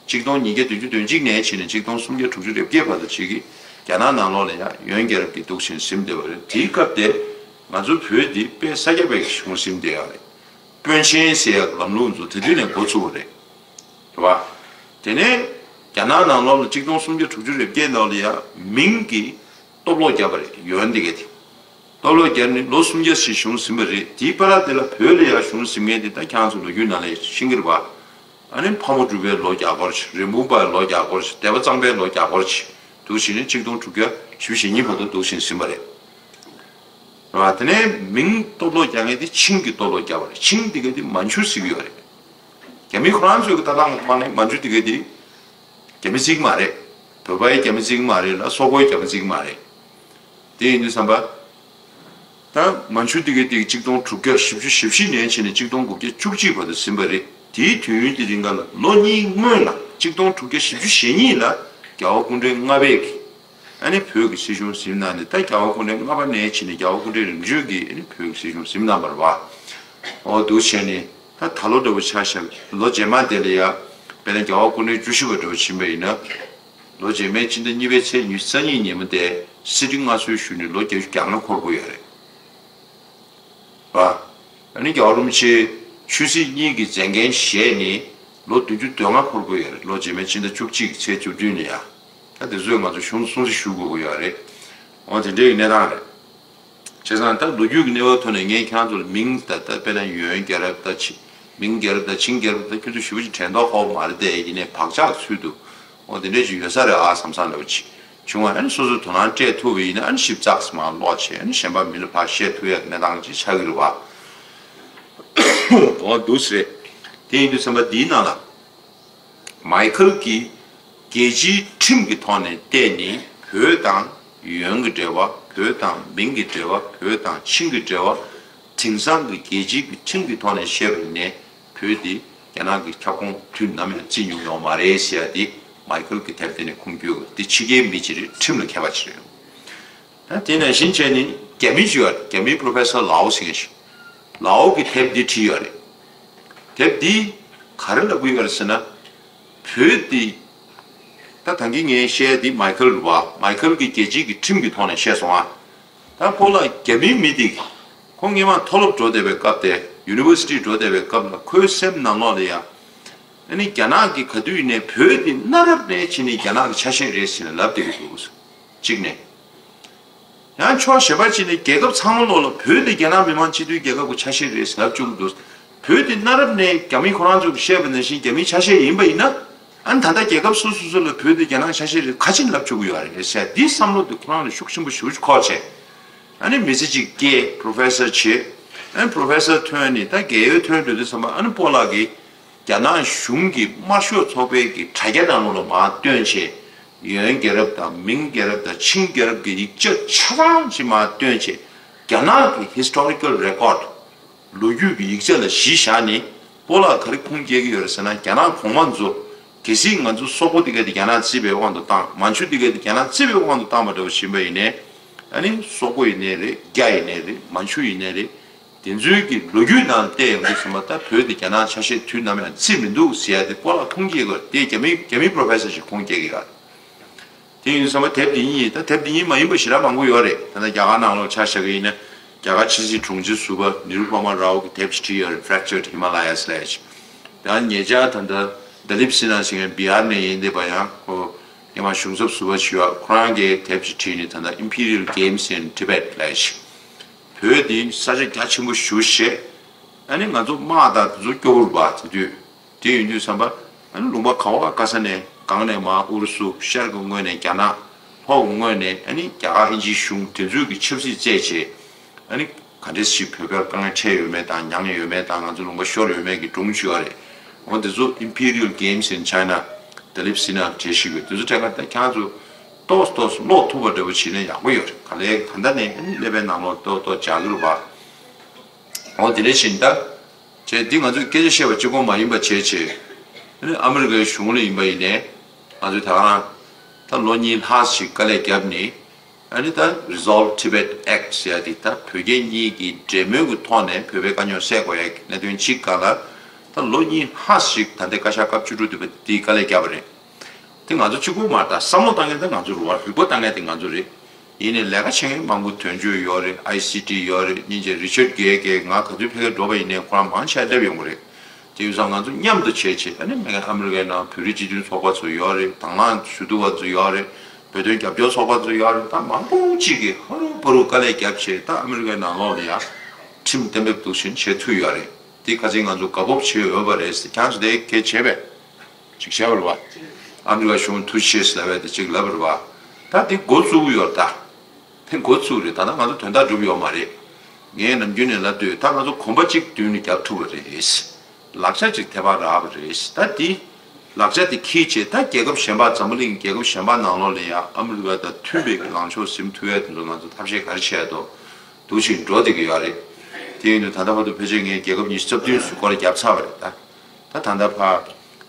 ཆིག་སྟོང་ཉིས་བརྒྱ་བདུན་ཅུ་དོན་གཅིག་ནས་བྱས་ནས་ཆིག་སྟོང་སུམ་བརྒྱ་དྲུག་ཅུ་རེ་བརྒྱད་བར་དུ་ཅིག་གིས་རྒྱ་ནག་ནང་ལོགས་ལ་ཡང་ཡོན་རྒྱལ་རབས་ཀྱིས་འདུག་བཞིན་ཟིན་བསྡད་པ་རེད། དེའི་སྐབས་དེ་ང་ཚོ་བོད་འདི་དཔེ་ས་སྐྱ་པའི་གཞུང་ཟིན་བསྡད་ཡོད་རེད། དཔོན་ཆེན་ཟེར་ཡག་ལམ་ལུགས་ཚོ་དེ་དུས་ནས་འགོ་ཚུགས་པ་རེད། རེད་བ། དེ་ནས་རྒྱ་ནག་ནང་ལོགས་ལ་ཆིག་སྟོང་སུམ་བརྒྱ་དྲུག་ཅུ་རེ་བརྒྱད་ལོགས་ལ་ཡང་མིང་གི་སྟོབས་ལོག་བརྒྱབ་པ་རེད། ཡོན་འདི་གས་དེ། སྟོབས་ལོག་བརྒྱབ་ནས་ལོ་སུམ་བརྒྱ་ཞིག་གཞུང་ཟིན་པ་རེད། དེའི་བར་དེ་ལ་བོད་ལ་ཡང་གཞུང་ཟིན་མཁན་དེ་ད་ཁྱེད་རང་ཚོ་ལོ་རྒྱུས་ནང་ལ་ཤེས་ཀྱི་རེད་བ། ཨ་ནི་ཕག་མོ་གྲུ་པའི་ལོ་བརྒྱ་སྐོར་ཞིག་རིན་སྤུངས་པའི་ལོ་བརྒྱ་སྐོར་ཞིག་སྡེ་པ་གཙང་པའི་ལོ་བརྒྱ་སྐོར་ཞིག་འདུག་བྱས་ནས་ཆིག་སྟོང་དྲུག་བརྒྱ་བཞི་བཅུ་ཞེ་གཉིས་བར་དུ་འདུག་བཞིན་ཟིན་པ་རེད། རེད་བ། དེ་ནས་མིང་སྟོབས་ལོག་རྒྱག་མཁན་དེ་ཆིང་གི་སྟོབས་ལོག་རྒྱག་པ་རེད། ཆིང་དེ་ག་དེ་མན་ཇུ་ཟེར་གྱི་ཡོད་རེད། རྒྱ་མི་ཁོ་རང་ཚོའི་གི་ལྟ་སྟངས་ཀྱི་ཐོག་ནས་མན་ཇུ་དེ་ག་དེ་རྒྱ་མི་ཟེར་གྱི་མ་རེད། བོད་པའི་རྒྱ་མི་ཟེར་གྱི་མ་རེད་ལ། སོག་པོའི་རྒྱ་མི་ཟེར་གྱི་མ་རེད། དེ་ཡིན་དུས་ཙམ་པ། ད་མན་ཇུ་དེ་ག་དེ་ཆིག་སྟོང་དྲུག་བརྒྱ་བཞི་བཅུ་ཞེ་བཞི་ནས་བྱས་ནས་ཆིག་སྟོང་དགུ་བརྒྱ་བཅུ་གཅིག་བར་དུ་ཟིན་པ་རེད། དེའི་དུས་ཡུན་དེ་རིང་ག་ལ་ལོ་གཉིས་སྔོན་ལ་ཆིག་སྟོང་དྲུག་བརྒྱ་བཞི་བཅུ་ཞེ་གཉིས་ལ་རྒྱལ་བ་སྐུ་ཕྲེང་ལྔ་པས་ཀྱིས་ཨ་ནི་བོད་ཀྱི་སྲིད་གཞུང་ཟིན་གནང་ནས། ད་རྒྱལ་བ་སྐུ་ཕྲེང་ལྔ་པ་ནས་བྱས་ནས་རྒྱལ་བ་སྐུ་ཕྲེང་རིམ་བྱོན་གྱིས་ཨ་ནི་བོད་ཀྱི་སྲིད་གཞུང་ཟིན་གནང་བ་རེད་བ། འོ་འདུག་བྱས་ནས་ད་ད་ལོ་འདྲ་བོ་ཆ་བཞག་ལོ་རྗེས་མ་དེ་ལ་ཡ་དཔེར་ན་རྒྱལ་བ་སྐུ་ཕྲེང་བཅུ་བཞི་པ་འདྲ་བོ་ཕྱིན་པ་ཡིན་ན། ལོ་རྗེས་མའི་སྤྱི་ཟླ་གཉིས་པའི་ཚེས་ཉི་ཤུ་རྩ་གཉིས་ཉིན་མོ་དེ་སྲིད་ཁྲི་མངའ་གསོལ་ཞུས་ནས་ལོ་བརྒྱད་ཅུ་གྱ་ལྔ་འཁོར་དགོས་ཡོད་རེད་བ། ཨ་ནི་རྒྱལ་བ་རིན་པོ་ཆེ་ཆོས་སྲིད་གཉིས་ཀྱི་མཛད་འགན་བཞེས་ནས་ལོ་བདུན་ཅུ་དོན་ལྔ་འཁོར་དགོས་ཡོད་རེད། ལོ་རྗེས་མའི་སྤྱི་ཟླ་བཅུ་གཅིག་གི་ཚེས་བཅུ་བདུན་ལ་ཡ། ད་དེ་ཚོས་ང་ཚོ་གཞུང་སྲུང་བརྩི་ཞུ་དགོས་ཀྱི་ཡོད་རེད། འོ་དེ་འདྲའི་གནས་སྟངས་རེད། བྱས་ཙང་ད་ལོ་རྒྱུས་ཀྱི་གནས་བབ་ཐོག་ནས་ངས་ཁྱེད་རང་ཚོ་ལ་མིང་ད་ལྟ་དཔེར་ན་ཡོན་རྒྱལ་རབས་དང་ཆི་མིང་རྒྱལ་རབས་དང་ཆིང་རྒྱལ་རབས་དང་ཁྱོད་ཚོ་ཞེ་པོ་ཅིག་དྲན་མདོག་ཁ་པོ་མ་རེད་དེ། ཡིན་ནའི་བག་ཆགས་ཚུལ་དུ་འོ་དེ་འདྲས་ཅིག་ཡོད་ས་རེད་ཨ་བསམ་བསམ་འདྲ་བོ་ཅིག་བྱུང་བ། ཨ་ནི་སོ་སོའི་དོ་སྣང་སྤྲད་ཐུབ་པ་ཡིན་ན་ཨ་ནི་ཞིབ་ཚགས་སུ་མར་ཀློག་བྱས། ཨ་ནི་གཞན་པ་མི་ལ་ཕར་བཤད་ཐུབ་ཡ་གི་གནས་སྟངས་ཅིག་ཆགས་ཀྱི་རེད་བ། འོ་འདུག་སེ་རེད། དེ་ཡིན་དུས་ཙམ་པ་འདིའི་ནང་ལ། མའི་ཁལ་གྱིས་རྒྱལ་སྤྱིའི་ཁྲིམས་ཀྱི་ཐོག་ནས་བལྟས་ནས་བོད་དང་ཡོན་གྱི་འབྲེལ་བ། བོད་དང་མིང་གི་འབྲེལ་བ། བོད་དང་ཆིང་གི་འབྲེལ་བ། དེང་སང་གི་རྒྱལ་སྤྱིའི་གི་ཁྲིམས་ཀྱི་ཐོག་ནས་བཤད་པ་ཡིན་ནའི་བོད་འདི་རྒྱ་ནག་གི་ཁྱབ་ཁོངས་དུས་ནམ་ཡང་བརྩི་མྱོང་ཡོད་མ་རེད་ཟེར་ཡ་འདི་མའི་ཁལ་གྱི་དེབ་དེ་ནས་ཁུངས་སྐྱེལ་དགོས། འདི་ཕྱི་རྒྱལ་མི་ཅིག་རེད། ཁྲིམས་ལ་མཁས་པ་ཅིག་རེད། ད་དེ་ནང་བཞིན་བྱས་ནས་རྒྱ་མི་ཅིག་ཡོད་རེད། རྒྱ་མིའི་པོ་རོ་ཕེ་སར་ལའོ་ཟེར་མཁན་ཞིག་ལའོ་གི་དེབ་འདི་བྲིས་ཡོད་རེད། དེབ་འདིས་ག་རེ་ལབ་ཀྱི་ཡོད་རེད་ཟེར་ན། བོད་འདི། ད་ད་གིན་ངས་བཤད་འདི་མའི་ཁལ་རེད་བ། མའི་ཁལ་གྱིས་རྒྱལ་སྤྱིའི་གི་ཁྲིམས་ཀྱི་ཐོག་ནས་བཤད་སོང་ཨ། ད་སྤོ་ལགས་རྒྱ་མིའི་མི་འདི། ཁོང་སྔོན་མ་མཐོ་སློབ་འགྲོ་བསྡད་པའི་སྐབས་དེ། ཡུ་ནི་ཝར་སི་ཊི་འགྲོ་བསྡད་པའི་སྐབས་ལ་ཁོའི་སེམས་ནང་ལོགས་ལ་ཡ། ཨ་ནི་རྒྱ་ནག་གིས་ག་དུས་ཡིན་ནའི་བོད་འདི་གནའ་རབས་ནས་བྱས་ནས་རྒྱ་ནག་གི་ཆ་ཤས་རེད་ཟེར་ནས་ལབ་བསྡད་ཀྱི་འདུག་གཅིག་ནས། ཡང་ཕྱོགས་གཞན་པ་གཅིག་ནས་རྒྱལ་ཁབ་ཚང་མ་ལོག་ལ་བོད་དེ་རྒྱ་ནག་མི་དམངས་སྤྱི་མཐུན་རྒྱལ་ཁབ་ཀྱི་ཆ་ཤས་རེད་ཟེར་ལབ་བཅུག་གི་འདུག་བོད་དེ་གནའ་རབས་ནས་རྒྱ་མི་ཁོ་རང་ཚོ་གིས་བཤད་པ་ནང་བཞིན་རྒྱ་མིའི་ཆ་ཤས་ཡིན་པ་ཡིན་ན། ཨ་ནི་ད་ལྟ་རྒྱལ་ཁབ་སོ་སོ་སོ་ལ་བོད་དེ་རྒྱ་ནག་ཆ་ཤས་རེད་ག་ཅིག་ལབ་བཅུག་གི་ཡོད་རེད་ཟེར། འདིའི་བསམ་བློ་དེ་ཁོ་རང་ལ་ཤུགས་ཆེན་པོ་ཞེ་པོ་ཅིག་འཁོར་བྱས། ཨ་ནི་མི་ཚེ་གཅིག་སྐྱེལ། པོ་རོ་ཕེ་སར་བྱས། ཨ་ནི་པོ་རོ་ཕེ་སར་ཐོན་ནས་ད་རྒས་ཡོལ་ཐོན་འགྲོ་དུས་ཙམ་པ་ཨ་ནི་སྤོ་ལགས་ཀྱིས། རྒྱ་ནག་གཞུང་གི་དམར་ཤོག་ཚོགས་པའི་གི་དྲ་རྒྱ་ནང་ལོགས་ལ་མར་བཏོན་བྱས། ཡོན་རྒྱལ་རབས་དང་མིང་རྒྱལ་རབས་དང་ཆིང་རྒྱལ་རབས་ཀྱི་ཡིག་ཆ་ཆ་ཚང་ཅིག་མར་བཏོན་བྱས། རྒྱ་ནག་གི་ཧི་སི་ཊོ་རི་ཀལ་རེ་ཀོཌ། ལོ་རྒྱུས་ཀྱི་ཡིག་ཆ་ལ་གཞི་བཞག་ནས་སྤོ་ལགས་ག་རེ་ཁུངས་སྐྱེལ་གྱི་ཡོད་རེད་ཟེར་ན། རྒྱ་ནག་གོང་མ་ཚོ། གལ་སྲིད་ང་ཚོ་སོག་པོ་དེ་ག་དེ་རྒྱ་ནག་རྩིས་པའི་དབང་དུ་བཏང་། མན་ཇུ་དེ་ག་དེ་རྒྱ་ནག་རྩིས་པའི་དབང་དུ་བཏང་པ་འདྲ་བོ་ཡིན་པ་ཡིན་ནའི། ཨ་ནི་སོག་པོ་ཡིན་ནའི་རེད། རྒྱ་ཡིན་ནའི་རེད། མན་ཇུ་ཡིན་ནའི་རེད། དེ་ཚོའི་གི་ལོ་རྒྱུས་ནང་བལྟས་ཡོང་དུས་ཙམ་པ་ད་བོད་དེ་རྒྱ་ནག་ཆ་ཤས་དུས་ནམ་ཡང་རྩིས་མི་འདུག་ཟེར་ཡ་དེ་སྤོ་ལགས་ཁུངས་སྐྱེལ་དགོས། དེ་རྒྱ་མི་རྒྱ་མི་པོ་རོ་ཕེ་སར་ཞིག་ཁུངས་སྐྱེལ་གི་ཡོད། དེ་ཡིན་དུས་ཙམ་པ་དེབ་འདི་ཉིད་ད་དེབ་འདི་ཉིད་མ་ཡིན་པ་ཞེ་དྲག་མང་པོ་ཡོད་རེད། ད་ལྟ་རྒྱ་གར་ནང་ལོགས་ཆ་བཞག་གི་ཡིན་ན་རྒྱ་གར་ཕྱི་སྲིད་དྲུང་ཆེ་ཟུར་པ་ནི་རུ་པ་མ་རའོ་གི་དེབ་ཅིག་བྲིས་ཡོད་རེད། Fractured Himalayas ལབ་ཡ་ཅིག་ད་ཉེ་ཆར་ད་ལྟ་ད་ལིབ་སི་ན་ཟེར་མཁན་བི་ཧར་ནས་ཡིན་བསྡད་པ་ཡང་ཁོ་སྔོན་མ་གཞུང་ཚབ་ཟུར་པ་ཞིག་ཡོད། ཁོ་རང་གིས་དེབ་ཅིག་བྲིས་ནས་ད་ལྟ་Imperial Games in Tibet ལབ་ཡ་ཅིག་བོད་འདི་ས་ཆ་རྒྱ་ཆེན་པོ་ཞེ་པོ་བཤད། ཨ་ནི་ང་ཚོ་དམག་དང་དེ་ཚོ་སྐྱོ་པོ་རེད་པ། དེ་དུས་དེ་ཡིན་དུས་ཙམ་པ་ཨ་ནི་ལུང་པ་ག་བ་ག་ས་ནས་སྒང་ནས་མར་ཨུ་རུ་སུ། ཤར་གྱི་ངོས་ནས་རྒྱ་ནག་ལྷོ་གི་ངོས་ནས་ཨ་ནི་རྒྱ་གར་དབྱིན་ཇིའི་གཞུང་དེ་ཚོས་ཀྱི་ཆབ་སྲིད་རྩད་བྱས། ཨ་ནི་ག་འདྲས་ཞིག་བོད་པར་དཀའ་ངལ་འཕྲད་ཡོད་མེད་དང་། མྱངས་ཡོད་མེད་དང་། ང་ཚོ་ལུང་པ་ཤོར་ཡོད་མེད་ཀྱི་སྒྲུང་ཅིག་ཡོད་རེད། འོ་དེ་ཚོ་Imperial Games in China། དེ་ལིབ་སི་ན་གྲས་ཤིག་ཡོད། དེ་ཚོ་དྲན་ཁ་ད་ཁྱང་ཚོ་ཏོག་ཏོག་ཀློག་ཐུབ་པ་འདྲ་པོ་བྱས་ན་ཡག་པོ་ཡོད་རེད། ག་ལེ་ད་ལྟ་ནས་ཨ་ནི་ཀླད་པའི་ནང་ལོགས་ཏོག་ཏོག་འཇགས་ཀྱི་རེད་པ། འོ་དེ་ནས་བཞིན་ད། བྱས་འདི་ང་ཚོས་སྐད་ཆ་བཤད་པ་གཅིག་པོ་མ་ཡིན་པ་བྱས་བྱས། ཨ་ནི་ཨ་མི་རི་ཀའི་གཞུང་ལ་ཡིན་པ་ཡིན་ནའི། ང་ཚོས་ད་ག་རང་། ད་ལོ་གཉིས་ལྷག་ཞིག་དཀའ་ལས་བརྒྱབ་ནས། ཨ་ནི་ད་Resolve Tibet Act ཟེར་ཡ་དེ་ད་བོད་རྒྱ་གཉིས་ཀྱི་འབྲེལ་མོལ་གྱི་ཐོག་ནས་བོད་པའི་དཀའ་རྙོག་སེལ་དགོས་ཡ་གི་གནད་དོན་གཅིག་སྒང་ལ། ད་ལོ་གཉིས་ལྷག་ཞིག་ད་ལྟའི་བཀའ་ཤག་སྐབས་བཅུ་དྲུག་དེ་དེ་དཀའ་ལས་བརྒྱབ་པ་རེད། དེ་ང་ཚོ་གཅིག་པོ་མ་རེད། ད་བསམ་བློ་བཏང་མཁན་དེ་ང་ཚོ་རེད་པ། རིག་པ་བཏང་མཁན་དེ་ང་ཚོ་རེད། ཡིན་ནའི་ལས་ཀ་བྱེད་མཁན་མང་པོ་དོན་གཅོད་ཡོད་རེད། ཨའི་སི་ཊི་ཡོད་རེད། སྙིང་རྗེ་རི་ཆར་གྷེ་གྷེ་ང་ག་ཚོད་ཕ་གིར་འགྲོ་བ་ཡིན་ནའི་ཁོ་རང་མང་ཆེ་བ་སླེབས་ཡོང་གི་རེད། དེ་ཡིན་ཙང་ང་ཚོ་མཉམ་དུ་བྱས་བྱས་ཨ་ནི་མ་གི་ཨ་མི་རི་ཀའི་ནང་བོད་རིགས་སྤྱི་མཐུན་ཚོགས་པ་ཚོ་ཡོད་རེད། དང་བླངས་ཞུ་གཏུག་པ་ཚོ་ཡོད་རེད། བོད་དོན་རྒྱབ་སྐྱོར་ཚོགས་པ་ཚོ་ཡོད་རེད། ད་མང་པོ་གཅིག་གིས་ཧ་རུ་བ་རུ་དཀའ་ལས་བརྒྱབ་བྱས་ད་ཨ་མི་རི་ཀའི་ནང་ལོགས་ལ་ཡང་ཁྲིམས་གཏན་འབེབས་འདུག་བཞིན་བྱེད་ཐུབ་ཡོད་རེད། དེ་ཁ་སང་ང་ཚོ་དགའ་སྤོབས་བྱེད་འོས་པ་རེད་ཟེར། ཁྱེད་ཚོ་དེ་གལ་ཆེ་བས། ཅིག་བྱས་པ་རེད་པ། ཨ་མི་རི་ཀ་གཞུང་ཐུགས་རྗེ་ཆེ་ཟེར་བས་དེ་ཅིག་ལབ་པ་རེད་པ། ད་དེ་འགོ་བཙུགས་ཡོད་ད། དེ་འགོ་བཙུགས་རེད། ད་ལྟ་ང་ཚོ་དོན་དག་འགྲུབ་ཡོད་མ་རེད། ངས་ནམ་རྒྱུན་ནས་ལབ་དུས་ད་ང་ཚོ་གོམ་པ་གཅིག་མདུན་ནས་རྒྱབ་ཐུབ་པ་རེད། ལག་ཆ་གཅིག་ཐལ་བར་རག་པ་རེད། ད་དེ་ལག་ཆ་དེ་འཁྱེར་བྱས་ད་རྒྱལ་ཁབ་གཞན་པ་འཛམ་བུ་གླིང་རྒྱལ་ཁབ་གཞན་པ་ནང་ལོགས་ལ་ཡང་ཨ་མི་རི་ཀ་དང་མཐུན་པའི་ལངས་ཕྱོགས་འཛིན་ཐུབ་ཡས་དེ་ཚོ་ང་ཚོ་ཐབས་ཤེས་ག་རེ་བྱས་འདུག་འདུག་བཞིན་འགྲོ་བསྡད་ཀྱི་ཡོད་རེད། དེ་ཡིན་དུས་ད་ལྟ་བར་དུ་ཕལ་ཆེར་ངས་རྒྱལ་ཁབ་ཉི་ཤུ་རྩ་བདུན་ཞིག་སྐོར་ར་བརྒྱབ་ཚར་བ་རེད་ད། ད་ད་ལྟ་ཕར་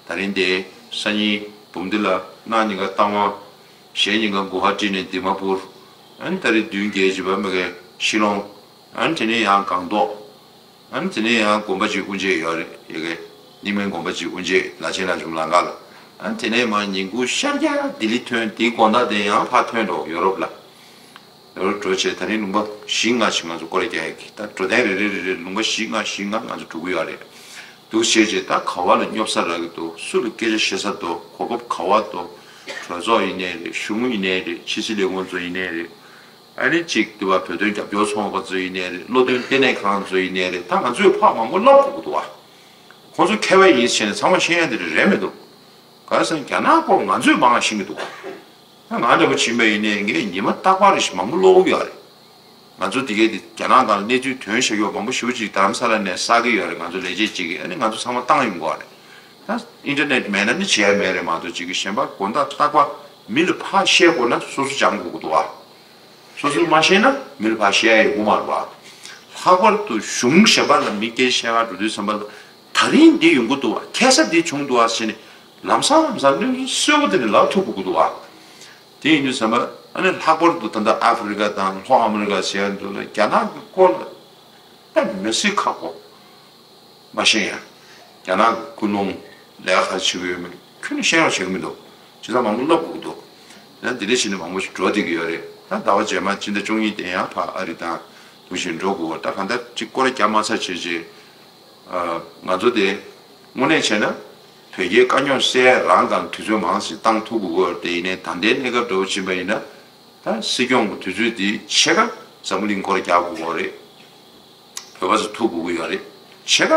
ད་རིང་དེ་སང་ཉིན་འབུམ་སྡེ་ལ། གནངས་ཉིན་ཀ་རྟ་དབང་། གཞེས་ཉིན་ཀ་གུ་ཧ་ཊི་ནས་དི་མ་པུར། ཨ་ནི་ད་རེས་བདུན་བརྒྱད་བྱས་པ་མ་གི་ཤི་ལོང་། ཨ་ནི་དེ་ནས་ཡང་སྒང་ཏོག་ཨ་ནི་དེ་ནས་ཡང་དགོན་པ་གཅིག་དབུ་འབྱེད་ཡོད་རེད། ཡ་གི་རྙིང་མའི་དགོན་པ་གཅིག་དབུ་འབྱེད་ལ་ཆེན་ལ་ཆུང་ལང་ཀ་ལ། ཨ་ནི་དེ་ནས་མར་ཉིན་གུང་ཤར་རྒྱག་ལྡི་ལི་ཐོན། དེའི་དགོང་དག་དེ་ཡང་ཕར་ཐོན་འགྲོ་ཡོ་རོབ་ལ། ཡོ་རོབ་འགྲོ་བྱས་ད་རིང་ལུང་པ་བཞི་ལྔ་ཞིག་ང་ཚོ་སྐོར་ར་རྒྱག་ཡ་གི། ད་འགྲོ་དོན་རེ་རེ་རེ་རེ་ལུང་པ་བཞི་ལྔ་བཞི་ལྔ་ང་ཚོ་འགྲོ་གི་ཡོད་རེད། འདུག་བྱས་བྱས་ད་ག་བ་ལ་སྙོབ་ས་རག་གི་འདུག་སུ་ལ་སྐད་ཆ་བཤད་ས་འདུག་གོ་སྐབས་ག་བ་འདུག་གྲོས་ཚོགས་ཡིན་ནའི་རེད། གཞུང་ཡིན་ནའི་རེད། ཕྱི་སྲིད་ལས་ཁུངས་ཚོ་ཡིན་ནའི་རེད། ཨ་ནི་གཅིག་འདུག་པ་བོད་དོན་རྒྱབ་སྐྱོར་ཚོགས་པ་ཚོ་ཡིན་ནའི་རེད། བློ་མཐུན་ལྟེ་གནས་ཁང་ཚོ་ཡིན་ནའི་རེད། ད་ང་ཚོས་ཕར་མང་པོ་ལབ་དགོས་ཀྱི་འདུག་བ། ཁོང་ཚོ་མཁས་པ་ཡིན་ཟེར་ནས་ཚང་མ་ཤེས་ཡ་དེ་རེད་མི་འདུག་ག་རེ་ཟེར་ན་རྒྱ་ནག་སྐོར་ང་ཚོས་མང་བ་ཤེས་ཀྱི་འདུག་ད་ང་འདྲ་པོ་ཕྱིན་པ་ཡིན་ནའི་ངས་ཉི་མ་རྟག་པར་རེ་ཞིག་མང་པོ་ཀློག་གི་ཡོད་རེད། ང་ཚོ་དེ་གའི་དེ་རྒྱ་ནག་སྒང་ལ་གནས་ཚུལ་ཐོན་བཞག་ཡོད་མང་པོ་ཞེ་པོ་ཅིག་རྡ་རམ་ས་ལ་ནས་བསགས་ཀྱི་ཡོད་རེད། ང་ཚོ་ལས་བྱེད་ཅིག་གིས་ཨ་ནི་ང་ཚོ་ཚང་མ་བཏང་ཡོང་གི་རེད། ད་ཨིན་ཊར་ནེཊ་མེད་ན་ནི་བྱས་མེད་རེད་མ་གཏོགས། ཅིག་གིས་གཞན་པ་དགོང་དག་རྟག་པར་མི་ལ་ཕར་བཤད་དགོས་ན་སོ་སོ་སྦྱང་དགོས་ཀྱི་འདུག་བ། སོ་སོས་མ་ཤེས་ན་མི་ལ་ཕར་བཤད་ཡ་ཡོང་གི་མ་རེད་བ། ལྷག་པར་དུ་གཞུང་གཞན་པ་ལ་མི་སྐད་ཆ་བཤད་ག་འགྲོ་དུས་ཙམ་པ་ལ་ད་རིང་འདི་ཡོང་གི་འདུག་བ། ཁ་སང་འདི་བྱུང་འདུག་བ་ཟེར་ནས་ལམ་སང་ལམ་སང་གནས་ཚུལ་གསལ་པོ་དེ་ནས་ལབ་ཐུབ་དགོས་ཀྱི་འདུག་བ། དེ་ཡིན་དུས་ཙམ་པ་ཨ་ནི་ལྷག་པར་དུ་ད་ལྟ་ཨ་ཧྥེ་རི་ཀ་དང་ལྷོ་ཨ་མི་རི་ཀ་ཟེར་ཡ་འདི་ཚོ་ལ་རྒྱ་ནག་གི་སྐོར་ལ་ད་མི་སྲིད་ཁག་པོ། མ་ཤེས་ཡ། རྒྱ་ནག་གི་ཀུན་སློང་ལས་ཀ་ག་རེ་བྱེད་ཀྱི་ཡོད་མེད་ཁྱོན་ནས་ཤེས་རོགས་བྱེད་ཀྱི་མི་འདུག་བྱས་ཙང་མང་པོ་ལབ་དགོས་ཀྱི་འདུག་ཡང་འདི་འདྲ་བྱས་ནས་མང་པོ་ཞིག་འགྲོ་བསྡད་ཀྱི་ཡོད་རེད། ད་ཟླ་བ་རྗེས་མ་སྤྱི་ཟླ་བཅུ་གཉིས་དེ་ཡང་ཕར་ཨ་རི་དང་འདུག་བཞིན་འགྲོ་དགོས། ད་གང་ལྟར་ཅིག་སྐོར་ར་རྒྱག་མ་ཚར་བྱས་རྗེས། ཨ། ང་ཚོ་དེ་དངོས་གནས་བྱས་ན་བོད་རྒྱའི་དཀའ་རྙོག་སེལ་རང་སྒང་དུས་ཚོད་མང་ཞིག་བཏང་ཐུབ་དགོས་ཀྱི་ཡོད་རེད། དེ་ཡིན་ནའི་ད་ལྟའི་གནས་སྐབས་འདྲ་བོ་ཕྱིན་པ་ཡིན་ན། ད་སྲིད་སྐྱོང་གི་དུས་ཚོད་དེ་ཕྱེད་ཀ་འཛམ་བུ་གླིང་སྐོར་ར་རྒྱག་དགོས་ཀྱི་ཡོད་རེད། བོད་པ་ཚོ་ཐུག་དགོས་ཀྱི་ཡོད་རེད། ཕྱེད་ཀ་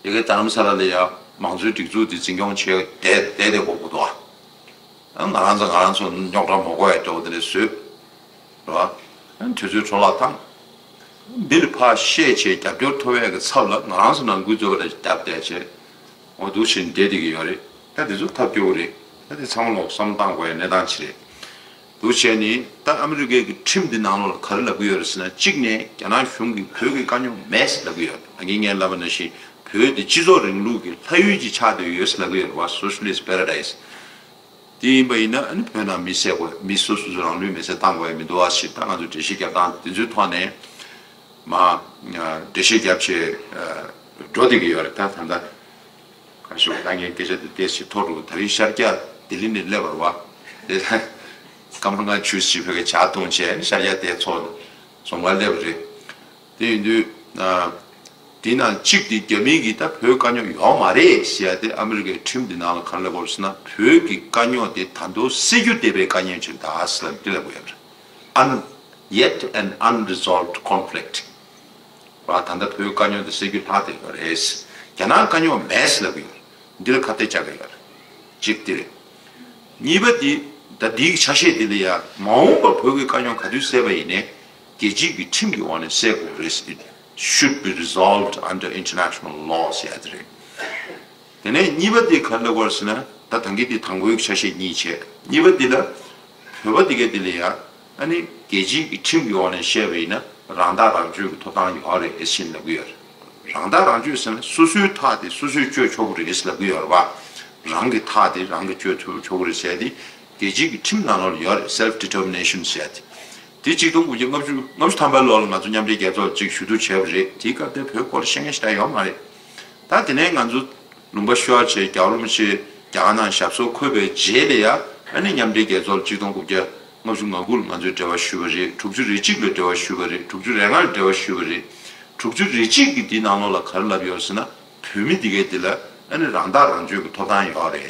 ཡ་གི་རྡ་རམ་ས་ལ་ལ་ཡ་མང་གཙོའི་སྒྲིག་འཛུགས་དེ་འཛིན་སྐྱོང་བྱས་བསྡད་བསྡད་བསྡད་དགོས་ཀྱི་འདུག་ཨ། ང་རང་ཚོ་ང་རང་ཚོ་རྙོག་དྲ་མ་གོ་ཡ་འདྲ་བོ་དེ་འདྲ་བཟོས། རེད་བ། དུས་ཚོད་འཕྲོ་བརླག་བཏང་། འདི་ལ་ཕར་བཤད་བྱས་རྒྱབ་སྐྱོར་ཐོབ་ཡ་གི་ཚབ་ལ་ང་རང་ཚོ་ནང་ཁུལ་ཚོ་ལ་རྒྱབ་བསྡད་བྱས། འོ་འདུག་བྱས་ནས་བསྡད་བསྡད་ཀྱི་ཡོད་རེད། ད་དེ་ཚོ་ཐབས་སྐྱོ་བོ་རེད། ད་དེ་ཚང་མ་ལོག་བསམ་བློ་བཏང་དགོས་ཡ་གནས་སྟངས་ཅིག་རེད། འདུག་བྱས་ནས་ད་ཨ་མི་རི་ཀའི་གི་ཁྲིམས་འདི་ནང་ལོགས་ལ་ག་རེ་ལབ་ཀྱི་ཡོད་རེད་ཟེར་ན། གཅིག་ནས་རྒྱ་ནག་གཞུང་གིས་བོད་ཀྱི་དཀའ་རྙོག་མེད་ཟེར་ལབ་ཀྱི་ཡོད་རེད། ད་གིན་ངས་ལབ་པ་ནང་བཞིན་བོད་འདི་སྤྱི་ཚོགས་རིང་ལུགས་ཀྱི་ལྷ་ཡུལ་གྱི་ཆགས་བསྡད་ཡོད་ཟེར་ལབ་ཀྱི་ཡོད་རེད་བ། Socialist Paradise། དེ་ཡིན་པ་ཡིན་ན་ཨ་ནི་བོད་ནང་མི་བསད་དགོས། མི་སོ་སོ་སོ་རང་ལུས་མེ་སྲེག་བཏང་དགོས་ཡ་མི་འདུག་བ་ཞེས། ད་ང་ཚོ་འགྲེལ་བཤད་རྒྱབ་སྟངས་དེ་ཚོའི་ཐོག་ནས་མ་འགྲེལ་བཤད་རྒྱབ་བྱས་འགྲོ་བསྡད་ཀྱི་ཡོད་རེད། ད་ད་ལྟ། གང་ཞུ། ད་ངས་སྐད་ཆ་དེ་ཏོག་ཙམ་མཐོ་རུ། ད་རིང་ཤར་རྒྱག་ལྡི་ལི་ནས་སླེབས་པ་རེད་བ། དེ་ཀ་མ་ལ་ཆུ་ཞིག་ཕ་གི་ཇ་བཏུང་བྱས་ཤར་རྒྱག་དེ་ཚོ་རྫོང་ཁ་སླེབས་པ་རེད། དེ་ཡིན་དུས་ཨ། དེ་ནང་གཅིག་དེ་རྒྱ་མི་གིས་ད་བོད་དཀའ་རྙོག་ཡོད་མ་རེད་ཟེར་ཡ་དེ་ཨ་མི་རི་ཀའི་ཁྲིམས་དེ་ནང་ལ་ག་རེ་ལབ་དགོས་ཟེར་ན། བོད་ཀྱི་དཀའ་རྙོག་དེ་ད་དུང་སེལ་རྒྱུ་བསྡད་པའི་དཀའ་རྙོག་ཅིག་རེད་ད་ཟེར་ལབ་དེ་ལབ་དགོས་ཡ་རེད། Un- yet an unresolved conflict། བ། ད་ལྟ་བོད་དཀའ་རྙོག་འདི་སེལ་རྒྱུ་ལྷག་བསྡད་ཡོད་རེད། རྒྱ་ནག་དཀའ་རྙོག་མེད་ཟེར་ལབ་ཀྱི་ཡོད་རེད། འདི་ལ་ཁ་གཏད་བཅག་གི་ཡོད་རེད། གཅིག་འདི་རེད། གཉིས་པ་འདི། ད་འདིའི་ཆ་ཤས་འདི་ལ་ཡ་མ་འོངས་པར་བོད་ཀྱི་དཀའ་རྙོག་ག་དུས་སེལ་བ་ཡིན་ནའི་རྒྱལ་སྤྱིའི་གི་ཁྲིམས་ཀྱི་འོག་ནས་སེལ་དགོས་རེད། It should be resolved under international law ཟེར་ཡ་འདི་རེད། དེ་ནས་གཉིས་པ་དེ་ག་རེ་ལབ་དགོས་ཟེར་ན། ད་ད་གིན་དེ་དང་པོའི་ཆ་ཤས་གཉིས་བྱས། གཉིས་པ་དེ་ལ་བོད་པ་དེ་གའི་དེ་ལ་ཡ། ཨ་ནི་རྒྱལ་སྤྱིའི་གི་ཁྲིམས་ཀྱི་འོག་ནས་བཤད་པ་ཡིན་ན་རང་ཐག་རང་གཅོད་ཀྱི་ཐོབ་ཐང་ཡོད་རེད་ཟེར་ལབ་ཀྱི་ཡོད་རེད། རང་ཐག་རང་གཅོད་ཟེར་ན་སོ་སོའི་ཐག་དེ་སོ་སོས་གཅོད་ཆོག་གི་རེད་ལབ་ཀྱི་ཡོད་རེད་བ། རང་གི་ཐག་དེ་རང་གིས་གཅོད་ཐུབ་ཆོག་གི་རེད་ཟེར་དེ་རྒྱལ་སྤྱིའི་གི་ཁྲིམས་ནང་ལོགས་ལ་ཡོད་རེད། Self Determination ཟེར་དེ། དེ་གཅིག་སྟོང་དགུ་བརྒྱ་ལྔ་བཅུ་ལྔ་བཅུ་ཐམ་པའི་ལོ་ལ་ང་ཚོ་མཉམ་འབྲེལ་རྒྱལ་ཚོགས་ལ་གཅིག་ཞུ་གཏུག་བྱས་པ་རེད། དེའི་སྐབས་དེ་བོད་སྐོར་ལ་བཤད་མཁན་ཞིག་ད་ཡོད་མ་རེད། ད་དེ་ནས་ང་ཚོ་ལུང་པ་ཤོར་བྱས་རྒྱལ་བ་རིན་པོ་ཆེ་རྒྱ་གར་ནང་ཞབས་སོར་འཁོད་པའི་རྗེས་ལ་ཡ། ཨ་ནི་མཉམ་འབྲེལ་རྒྱལ་ཚོགས་ལ་གཅིག་སྟོང་དགུ་བརྒྱ་ལྔ་བཅུ་ང་དགུ་ལ་ང་ཚོས་འབྲེལ་བ་ཞུས་པ་རེད། དྲུག་ཅུ་རེ་གཅིག་ལ་འབྲེལ་བ་ཞུས་པ་རེད། དྲུག་ཅུ་རེ་ལྔ་ལ་འབྲེལ་བ་ཞུས་པ་རེད། དྲུག་ཅུ་རེ་གཅིག་གི་འདི་ནང་ལོགས་ལ་ག་རེ་ལབ་ཡོད་ཟེར་ན། བོད་མི་འདི་གའི་འདི་ལ་ཨ་ནི་རང་ཐག་རང་གཅོད་ཀྱི་ཐོབ་ཐང་ཡོད་རེད།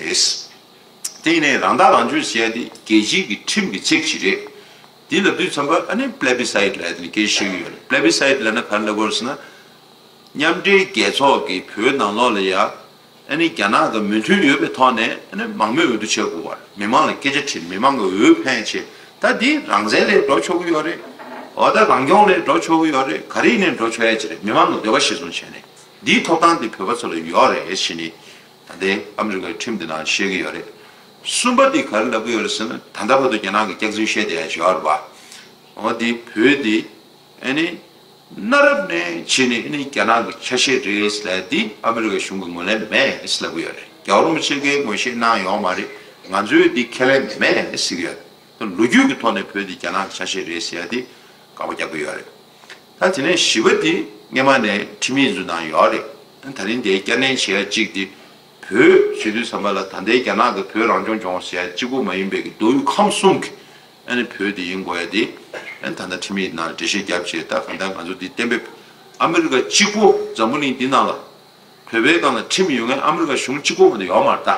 དེ་ཡིན་ནའི་རང་ཐག་རང་གཅོད་ཟེར་ཡ་དེ་རྒྱལ་སྤྱིའི་གི་ཁྲིམས་ཀྱི་ཚིག་ཅིག་རེད། འདི་ལབ་དུས་ཙམ་པ་ཨ་ནི་Plebiscite་ལབ་ཡ་དེ་ནི་སྐད་ཆ་བཤད་ཀྱི་ཡོད་རེད། Plebiscite་ལབ་ན་ག་རེ་ལབ་དགོས་རེད་ཟེར་ན། མཉམ་འབྲེལ་རྒྱལ་ཚོགས་ཀྱིས་བོད་ནང་ལོགས་ལ་ཡ། ཨ་ནི་རྒྱ་ནག་གི་མོས་མཐུན་ཡོད་པའི་ཐོག་ནས་ཨ་ནི་མང་མོས་འོས་བསྡུ་བྱེད་དགོས་པ་རེད། མི་མང་ལ་སྐད་ཆ་དྲིས། མི་མང་གི་འོས་ཕན་བྱེད། ད་འདི་རང་བཙན་ལ་འགྲོ་ཆོག་གི་ཡོད་རེད། འོ་ད་རང་སྐྱོང་ལ་འགྲོ་ཆོག་གི་ཡོད་རེད། ག་རེ་ཡིན་ནའི་འགྲོ་ཆོག་ཡ་ཅིག་རེད། མི་མང་གི་འདོད་པ་གཞིར་བཟུང་བྱས་ནས། འདིའི་ཐོབ་ཐང་འདི་བོད་པ་ཚོ་ལ་ཡོད་རེད་ཟེར་ནས། ད་ལྟའི་ཨ་མི་རི་ཀའི་ཁྲིམས་འདི་ནང་བཤད་ཀྱི་ཡོད་རེད། གསུམ་པ་འདི་ག་རེ་ལབ་ཀྱི་ཡོད་རེད་ཟེར་ན། ད་ལྟ་བར་དུ་རྒྱ་ནག་གིས་སྐྱག་རྫུན་བཤད་བསྡད་ཡ་ཞིག་ཡོད་རེད་པ། འོ་འདི་བོད་འདི་ཨ་ནི་གནའ་རབས་ནས་བྱས་ནས་ཨ་ནི་རྒྱ་ནག་གི་ཆ་ཤས་རེད་ལབ་ཡ་འདི་ཨ་མི་རི་ཀའི་གཞུང་གིས་ངོས་ལེན་མེད་ཟེར་ལབ་ཀྱི་ཡོད་རེད། རྒྱལ་བ་རིན་པོ་ཆེ་གིས་ངོས་བཞེས་གནང་ཡོད་མ་རེད། ང་ཚོས་འདི་ཁས་ལེན་མེད་ཟེར་གྱི་ཡོད་རེད། ད་ལོ་རྒྱུས་ཀྱི་ཐོག་ནས་བོད་འདི་རྒྱ་ནག་གི་ཆ་ཤས་རེད་ཟེར་ཡ་འདི་དགག་པ་རྒྱག་གི་ཡོད་རེད། ད་དེ་ནས་བཞི་པ་འདི་སྔོན་མ་ནས་ཁྲིམས་ཡིག་ཚོའི་ནང་ཡོད་རེད། ད་རིང་འདིར་བསྐྱར་ནན་བྱེད་ཡ་གཅིག་འདི། བོད་ཞུ་དུས་ཙམ་པ་ལ་ད་ལྟའི་རྒྱ་ནག་གི་བོད་རང་སྐྱོང་ལྗོངས་ཟེར་ཡ་གཅིག་པོ་མ་ཡིན་པའི་གི་མདོ་དབུས་ཁམས་གསུམ་གྱི་ཨ་ནི་བོད་འདི་ཡིན་དགོས་ཡ་འདི། ཨ་ནི་ད་ལྟ་ཁྲིམས་ཡིག་ནང་འགྲེལ་བཤད་བརྒྱབ་བྱས། ད་གང་ལྟར་ང་ཚོ་འདི་གཏན་འབེབས། ཨ་མི་རི་ཀ་གཅིག་པོ་འཛམ་བུ་གླིང་འདི་ནང་ལ་བོད་པའི་སྒང་ལ་ཁྲིམས་ཡོད་མཁན་ཨ་མི་རི་ཀ་གཞུང་གཅིག་པོ་མ་གཏོགས་ཡོད་མ་རེད། ད་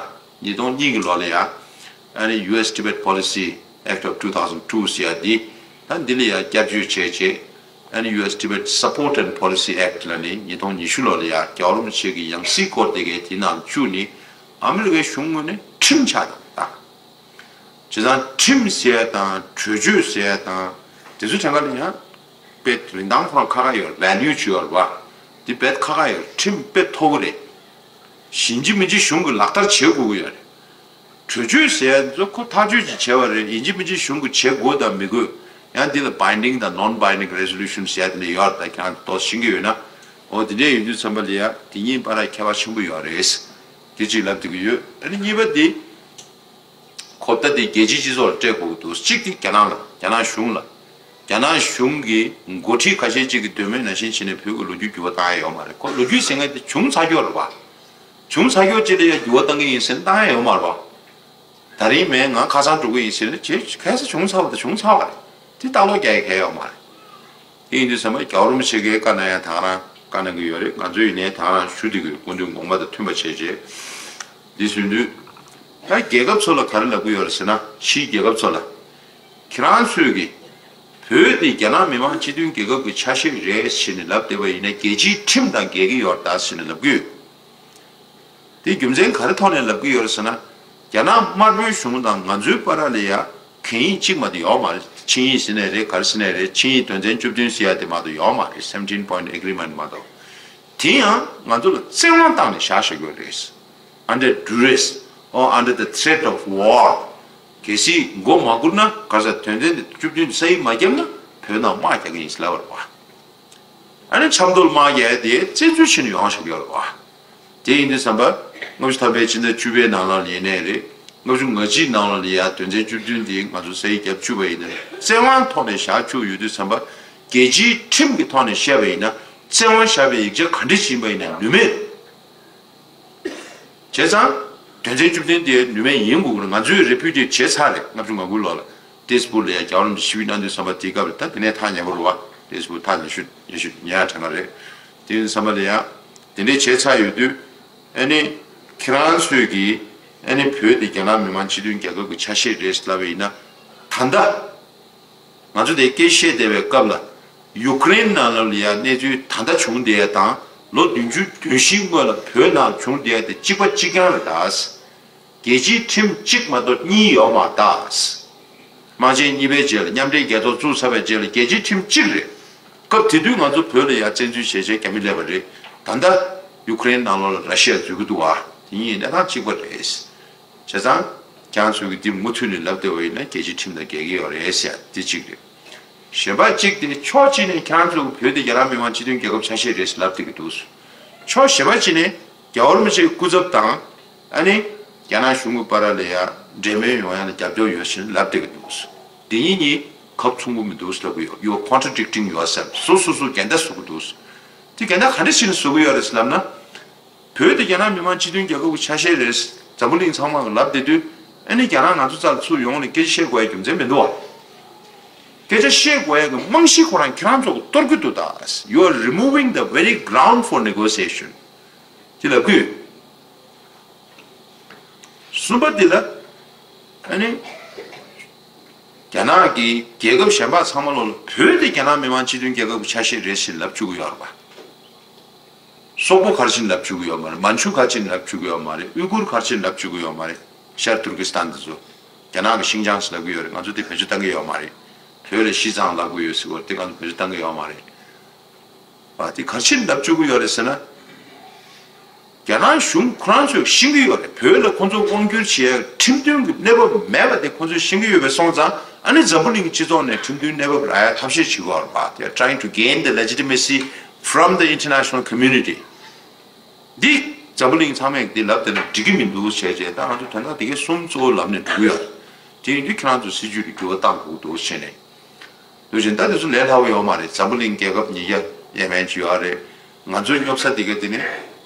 ཉིས་སྟོང་གཉིས་ཀྱི་ལོ་ལ་ཡ། ཨ་ནི་U S Tibet Policy Act of two thousand two ཟེར་ཡ་འདི། ད་འདི་ལ་ཡ་བསྐྱར་བཅོས་བྱས་བྱས། ཨ་ནི་U S Tibet Support and Policy Act ལ་ནི་ཉིས་སྟོང་ཉི་ཤུ་ལོ་ལ་ཡ་རྒྱལ་བ་རིན་པོ་ཆེ་གི་ཡང་སྲིད་སྐོར་དེ་གའི་དེ་ནང་བཅུག་ནི། ཨ་མི་རི་ཀའི་གཞུང་ངོས་ནས་ཁྲིམས་ཆགས་བསྡད་ད། བྱས་ཙང་ཁྲིམས་ཟེར་ཡ་དང་གྲོས་ཆོད་ཟེར་ཡ་དང་། དེ་ཚོ་ཐད་ཀ་ལ་ཡང་དཔེ་རིན་ཐང་ཁོ་རང་ཁ་ཁ་ཡོད་རེད། Value ཅིག་ཡོད་རེད་བ། འདི་དཔེ་ཁ་ཁ་ཡོད་རེད། ཁྲིམས་དཔེ་མཐོ་པོ་རེད། ཡིན་གཅིག་མིན་གཅིག་གཞུང་གིས་ལག་བསྟར་བྱེད་དགོས་ཀྱི་ཡོད་རེད། གྲོས་ཆོད་ཟེར་ཡ་ཚོ་ཁོ་ཐག་གཅོད་ཅིག་བྱས་པ་རེད། ཡིན་གཅིག་མིན་གཅིག་གཞུང་གིས་བྱེད་དགོས་དང་མི་དགོས། ཡང་འདི་ལ་binding དང་non-binding resolution ཟེར་ཡ་དེ་འདྲ་ཡོད་རེད། ད་ཁྱེད་རང་ཏོག་ཤེས་ཀྱི་ཡོད་ན། འོ་དེ་འདྲ་ཡིན་དུས་ཙམ་པ་ལ་ཡ་དེ་གཉིས་བར་ལ་ཁྱད་པར་ཆེན་པོ་ཡོད་རེད། དེ་གཅིག་ལབ་བསྡད་ཀྱི་ཡོད། ཨ་ནི་གཉིས་པ་དེ། གོ་བརྡ་དེ་རྒྱལ་སྤྱིའི་སྤྱི་ཚོགས་ལ་སྤྲད་དགོས་ཀྱི་འདུག་གཅིག་དེ་རྒྱ་ནག་ལ། རྒྱ་ནག་གཞུང་ལ། རྒྱ་ནག་གཞུང་གི་འགོ་ཁྲིད་ཁ་ཤས་ཅིག་གི་འདོད་མོས་ནང་བཞིན་བྱས་ནས་བོད་ཀྱི་ལོ་རྒྱུས་འགྱུར་བ་བཏང་ཡ་ཡོད་མ་རེད། ཁོ་ལོ་རྒྱུས་ཟེར་མཁན་དེ་བྱུང་ཚར་ཡོད་རེད་བ། བྱུང་ཚར་ཡོད་ཅིག་ལ་ཡ་འགྱུར་བ་གཏང་གི་ཡིན་ཟེར་ན་གཏང་ཡ་ཡོད་མ་རེད་བ། ད་རིང་མིན་ང་ཁ་སང་འགྲོ་གི་ཡིན་ཟེར་ན་ཁ་སང་བྱུང་ཚར་བ་དང་བྱུང་ཚར་བ་རེད། དེ་ལྟ་ཀློག་རྒྱག་ཡ་གང་ཡང་ཡོད་མ་རེད། དེ་ཡིན་དུས་ཙམ་པ་རྒྱལ་བ་རིན་པོ་ཆེ་གིས་བཀའ་གནང་ཡ་དེ་ག་རང་བཀའ་གནང་གི་ཡོད་རེད། ང་ཚོ་ཡིན་ནའི་དེ་ག་རང་ཞུ་བསྡད་ཀྱི་ཡོད། སྐུ་མདུན་དགོངས་པ་དང་མཐུན་པ་བྱས་རྗེས། འདི་ཟེར་དུས། ད་རྒྱལ་ཁབ་ཚོ་ལ་ག་རེ་ལབ་ཀྱི་ཡོད་རེད་ཟེར་ན། ཕྱིའི་རྒྱལ་ཁབ་ཚོ་ལ། ཁྱེད་རང་ཚོས་ཀྱིས། བོད་དེ་རྒྱ་ནག་མི་དམངས་སྤྱི་མཐུན་རྒྱལ་ཁབ་ཀྱི་ཆ་ཤས་རེད་ཟེར་ནས་ལབ་བསྡད་པ་ཡིན་ན་རྒྱལ་སྤྱིའི་ཁྲིམས་དང་འགལ་གྱི་ཡོད་རེད་ད་ཟེར་ནས་ལབ་ཀྱི་ཡོད། དེ་རྒྱུ་མཚན་ག་རེ་ཐོག་ནས་ལབ་ཀྱི་ཡོད་རེད་ཟེར་ན། རྒྱ་ནག་དམར་པོའི་གཞུང་དང་ང་ཚོའི་བར་ལ་ཡ་གན་ཡིག་གཅིག་མ་གཏོགས་ཡོད་མ་རེད། ཆིངས་ཡིག་ཟེར་ནའི་རེད། ག་རེ་ཟེར་ནའི་རེད། ཆིངས་ཡིག་དོན་ཚན་བཅུ་བདུན་ཟེར་ཡ་དེ་མ་གཏོགས་ཡོད་མ་རེད། Seventeen Point Agreement མ་གཏོགས། དེ་ཡང་ང་ཚོ་ལ་བཙན་དབང་བཏང་ནས་བཞག་བཞག་ཡོད་རེད། Under duress or under the threat of war། གལ་སྲིད་མགོ་མ་སྒུར་ན། ག་རེ་ཟེར། དོན་ཚན་དེ་བཅུ་བདུན་ས་ཡིག་མ་བརྒྱབ་ན་བོད་ནང་དམག་རྒྱག་གི་ཡིན་ཟེར་ལབ་པ་རེད་བ། ཨ་ནི་ཆབ་མདོ་ལ་དམག་རྒྱག་ཡ་དེ་བཙན་འཛུལ་བྱས་ནས་ཡོང་བཞག་ཡོད་རེད་བ། དེ་ཡིན་དུས་ཙམ་པ། ལྔ་བཅུ་ཐམ་པའི་ཕྱི་ཟླ་བཅུ་པའི་ནང་ལོགས་ལ་ཡིན་ནའི་རེད། ལྔ་བཅུ་ང་གཅིག་ནང་ལོགས་ལ་ཡ་དོན་ཚན་བཅུ་བདུན་དེ་ང་ཚོ་ས་ཡིག་བརྒྱབ་བཅུག་པ་ཡིན་ན། བཙན་དབང་ཐོག་ནས་བཞག་བཅུག་ཡོད་དུས་ཙམ་པ། རྒྱལ་སྤྱིའི་ཁྲིམས་ཀྱི་ཐོག་ནས་བཤད་པ་ཡིན་ན། བཙན་དབང་བཞག་པའི་ཡིག་ཆ་ག་འདྲ་ཞིག་ཡིན་པ་ཡིན་ནའི་ནུས་མེད། བྱས་ཙང་། དོན་ཚན་བཅུ་བདུན་དེ་ནུས་མེད་ཡིན་དགོས་ཀྱི་རེད། ང་ཚོས་རེ་ཕུ་ཌེཊ་བྱས་ཚར་རེད། ལྔ་བཅུ་ང་དགུ་ལོ་ལ། ཏེ་སི་པུར་ལ་ཡ་རྒྱལ་བ་རིན་པོ་ཆེ་ཞི་བའི་གནང་དུས་ཙམ་པ། དེའི་སྐབས་ལ་ད་དེ་ནས་ཐག་ཉེ་པོ་རེད་བ། ཏེ་སི་པུར་ཐག་ཉེ་ཤོས་ཉེ་ཤོས་ཉེ་ཡ་དྲན་ག་རེད། དེ་ཡིན་ཙམ་པ་ལ་ཡ། དེ་འདྲས་བྱས་ཚར་ཡོད་དུས། ཨ་ནི། ཁྱེད་རང་ཚོས་ཀྱིས། ཨ་ནི་བོད་དེ་རྒྱ་ནག་མི་དམངས་སྤྱི་མཐུན་རྒྱལ་ཁབ་ཀྱི་ཆ་ཤས་རེད་ལབ་པ་ཡིན་ན། ད་ལྟ། ང་ཚོ་དེ་སྐད་བཤད་བསྡད་པའི་སྐབས་ལ། ཡུ་ཀེ་རེན་ནང་ལ་ཡ་གནས་ཚུལ་ད་ལྟ་བྱུང་བསྡད་ཡ་དང་། ལོ་བདུན་ཅུ་དོན་བཞིའི་སྔོན་ལ་བོད་ནང་བྱུང་བསྡད་ཡ་དེ་གཅིག་པ་གཅིག་རྐྱང་རེད་ད། རྒྱལ་སྤྱིའི་ཁྲིམས་གཅིག་མ་གཏོགས་གཉིས་ཡོད་མ་རེད་ད། དམག་ཆེན་གཉིས་པའི་རྗེས་ལ། མཉམ་འབྲེལ་རྒྱལ་ཚོགས་བཙུགས་ཚར་བའི་རྗེས་ལ་རྒྱལ་སྤྱིའི་ཁྲིམས་གཅིག་རེད། སྐབས་དེ་དུས་ང་ཚོ་བོད་ལ་ཡ་བཙན་འཛུལ་བྱས་བྱས་རྒྱ་མི་སླེབས་པ་རེད། ད་ལྟ་ཡུ་ཀེ་རེན་ནང་ལོགས་ལ་ར་ཤི་ཡ་འཛུལ་གྱི་འདུག་བ། དེ་གཉིས་གནས་སྟངས་གཅིག་པ་རེད། བྱས་ཙང་ཁྱེད་རང་ཚོ་གིས་འདི་མུ་མཐུད་ནས་ལབ་བསྡད་པ་ཡིན་ན་རྒྱལ་སྤྱིའི་ཁྲིམས་དང་འགལ་གྱི་ཡོད་རེད་ཟེར་ཡ་འདི་གཅིག་རེད། གཞན་པ་གཅིག་དེ་ཕྱོགས་གཅིག་ནས་ཁྱེད་རང་ཚོ་བོད་དེ་རྒྱ་ནག་མི་དམངས་སྤྱི་མཐུན་རྒྱལ་ཁབ་ཆ་ཤས་རེད་ཟེར་ལབ་བསྡད་ཀྱི་འདུག་ཕྱོགས་གཞན་པ་གཅིག་ནས་རྒྱལ་བ་རིན་པོ་ཆེའི་སྐུ་ཚབ་དང་ཨ་ནི་རྒྱ་ནག་གཞུང་གི་བར་ལ་ཡ་འབྲེལ་མོལ་ཡོང་ཡ་ལ་རྒྱབ་སྐྱོར་ཡོད་ཟེར་ལབ་བསྡད་ཀྱི་འདུག་འདི་གཉིས་གཉིས་ཁ་མཚུངས་པོ་མི་འདུག་ལབ་ཀྱི་ཡོད། You are contradicting yourself. སོ་སོ་སོ་འགལ་ཟླ་བཟོ་གི་འདུག་དེ་འགལ་ཟླ་ག་འདྲ་ཞིག་ནས་བཟོ་གི་ཡོད་རེད་ལབ་ན། བོད་དེ་རྒྱ་ནག་མི་དམངས་སྤྱི་མཐུན་རྒྱལ་ཁབ་ཀྱི་ཆ་ཤས་རེད། འཛམ་བུ་གླིང་ཚང་མ་གིས་ལབ་བསྡད་དུས་ཨ་ནི་རྒྱ་ནག་ང་ཚོ་རྩ་ལ་ཚུར་ཡོང་ནས་སྐད་ཆ་བཤད་དགོས་ཡ་རྒྱུ་མཚན་མི་འདུག་བ། སྐད་ཆ་བཤད་དགོས་ཡ་གི་རྨང་གཞི་ཁོ་རང་ཁྱེད་རང་ཚོ་གིས་གཏོར་གྱི་འདུག་ད། You are removing the very ground for negotiation. དེ་ལབ་དགོས། གསུམ་པ་དེ་ལ་ཨ་ནི་རྒྱ་ནག་གི་རྒྱལ་ཁབ་གཞན་པ་ཚང་མ་ལོ་ལ་བོད་དེ་རྒྱ་ནག་མི་དམངས་སྤྱི་མཐུན་རྒྱལ་ཁབ་ཀྱི་ཆ་ཤས་རེད་ཞེས་ལབ་བཅུག་གི་ཡོད་རེད་པ། སོག་པོ་ག་རེ་བྱས་ནས་ལབ་བཅུག་གི་ཡོད་མ་རེད། མན་ཇུ་ག་རེ་བྱས་ནས་ལབ་བཅུག་གི་ཡོད་མ་རེད། ཨུ་གུར་ག་རེ་བྱས་ནས་ལབ་བཅུག་གི་ཡོད་མ་རེད། ཤར་ཏུར་ཀི་སི་ཐན་དེ་ཚོ། རྒྱ་ནག་གི་ཤིང་ཅང་ཟེར་ལབ་གི་ཡོད་རེད། ང་ཚོ་དེ་བེད་སྤྱོད་བཏང་གི་ཡོད་མ་རེད། བོད་ལ་ཤི་ཙང་ལབ་གི་ཡོད་ཟེར་གི་ཡོད་རེད། དེ་ང་ཚོ་བེད་སྤྱོད་བཏང་གི་ཡོད་མ་རེད། ཨ་དེ་ག་རེ་བྱས་ནས་ལབ་བཅུག་གི་ཡོད་རེད་ཟེར་ན། རྒྱ་ནག་གཞུང་ཁོ་རང་ཚོས་ཤེས་ཀྱི་ཡོད་རེད། བོད་ལ་ཁོ་ཚོ་དབང་བསྒྱུར་བྱེད་ཡ་ཁྲིམས་མཐུན་གྱི་གནས་བབ་མེད་པ་དེ་ཁོ་ཚོས་ཤེས་ཀྱི་ཡོད་པ་སོང་ཙང་ཨ་ནི་འཛམ་བུ་གླིང་སྤྱི་ཚོགས་ནས་ཁྲིམས་མཐུན་གནས་བབ་རག་ཡ་ཐབས་ཤེས་བྱེད་ཀྱི་ཡོད་རེད་པ། They are trying to gain the legitimacy from the international community. འདི་འཛམ་བུ་གླིང་ཚང་མས་འདི་ལབ་བསྡད་ན་འགྲིག་གི་མི་འདུག་བྱས་རྗེས་ད་ང་ཚོ་དོན་དག་འདི་གའི་གསུམ་གཙོ་བོ་ལབ་ནས་འགྲོ་གི་ཡོད་རེད། དེ་ཡིན་དུས་ཁྱེད་རང་ཚོ་སྲིད་ཇུས་ལ་འགྱུར་བ་གཏང་དགོས་ཀྱི་འདུག་བྱས་ནས། འདུག་བཞིན་ད་དེ་ཚོ་ལས་སླ་པོ་ཡོད་མ་རེད། འཛམ་བུ་གླིང་རྒྱལ་ཁབ་ཉིས་བརྒྱ་ཡས་མས་ཅིག་ཡོད་རེད། ང་ཚོའི་སྙོབ་ས་འདི་ག་དེ་ནི་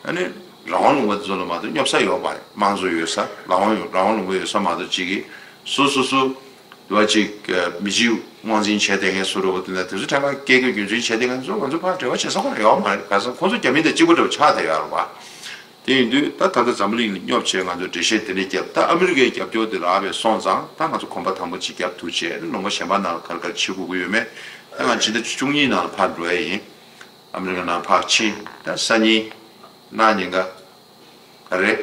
ཨ་ནི་རང་དབང་ལུང་པ་དེ་ཚོ་ལ་མ་གཏོགས་སྙོབ་ས་ཡོད་མ་རེད། དམངས་གཙོ་ཡོད་ས་རང་དབང་ཡོད་རང་དབང་ལུང་པ་ཡོད་ས་མ་གཏོགས་ཅིག་གིས་སོ་སོ་སོ་འདུག་བ་ཅིག་མི་གཅིག་དབང་འཛིན་བྱས་བསྡད་མཁན་བཟོ་འདྲ་བོ་དེ་འདྲ་དེ་ཚོ་ཕྲན་ཁ་སྐད་སྐྱོན་རྒྱུ་འཛིན་བྱས་བསྡད་མཁན་ཚོ་ང་ཚོ་ཕར་འབྲེལ་བ་བྱེད་ས་ཁོ་རང་ཡོད་མ་རེད། ག་ས་ཁོ་ཚོ་རྒྱ་མི་དང་གཅིག་པ་འདྲ་བོ་ཆགས་བསྡད་ཡོད་རེད་པ། དེ་ཡིན་དུས་ད་ད་ལྟ་འཛམ་བུ་གླིང་ལ་སྙོབ་བྱས་ང་ཚོ་འགྲེལ་བཤད་དེ་འདྲ་བརྒྱབ། ད་ཨ་མི་རི་ཀའི་རྒྱབ་སྐྱོར་དེ་རག་པའི་སོང་ཙང་ད་ང་ཚོ་གོམ་པ་དང་པོ་གཅིག་བརྒྱབ་ཐུབ་བྱས་ལོ་ངོ་གཞན་པ་ནང་ལ་ག་རེ་ག་རེ་བྱེད་དགོས་ཀྱི་ཡོད་མེད་ད་ང་ཕྱི་ཟླ་བཅུ་གཉིས་ནང་ལ་ཕར་འགྲོ་ཡ་ཡིན། ཨ་མི་རི་ཀ་ནང་ཕར་ཕྱིན་ད་སང་ཉིན་གནངས་ཉིན་ཀ་ག་རེ།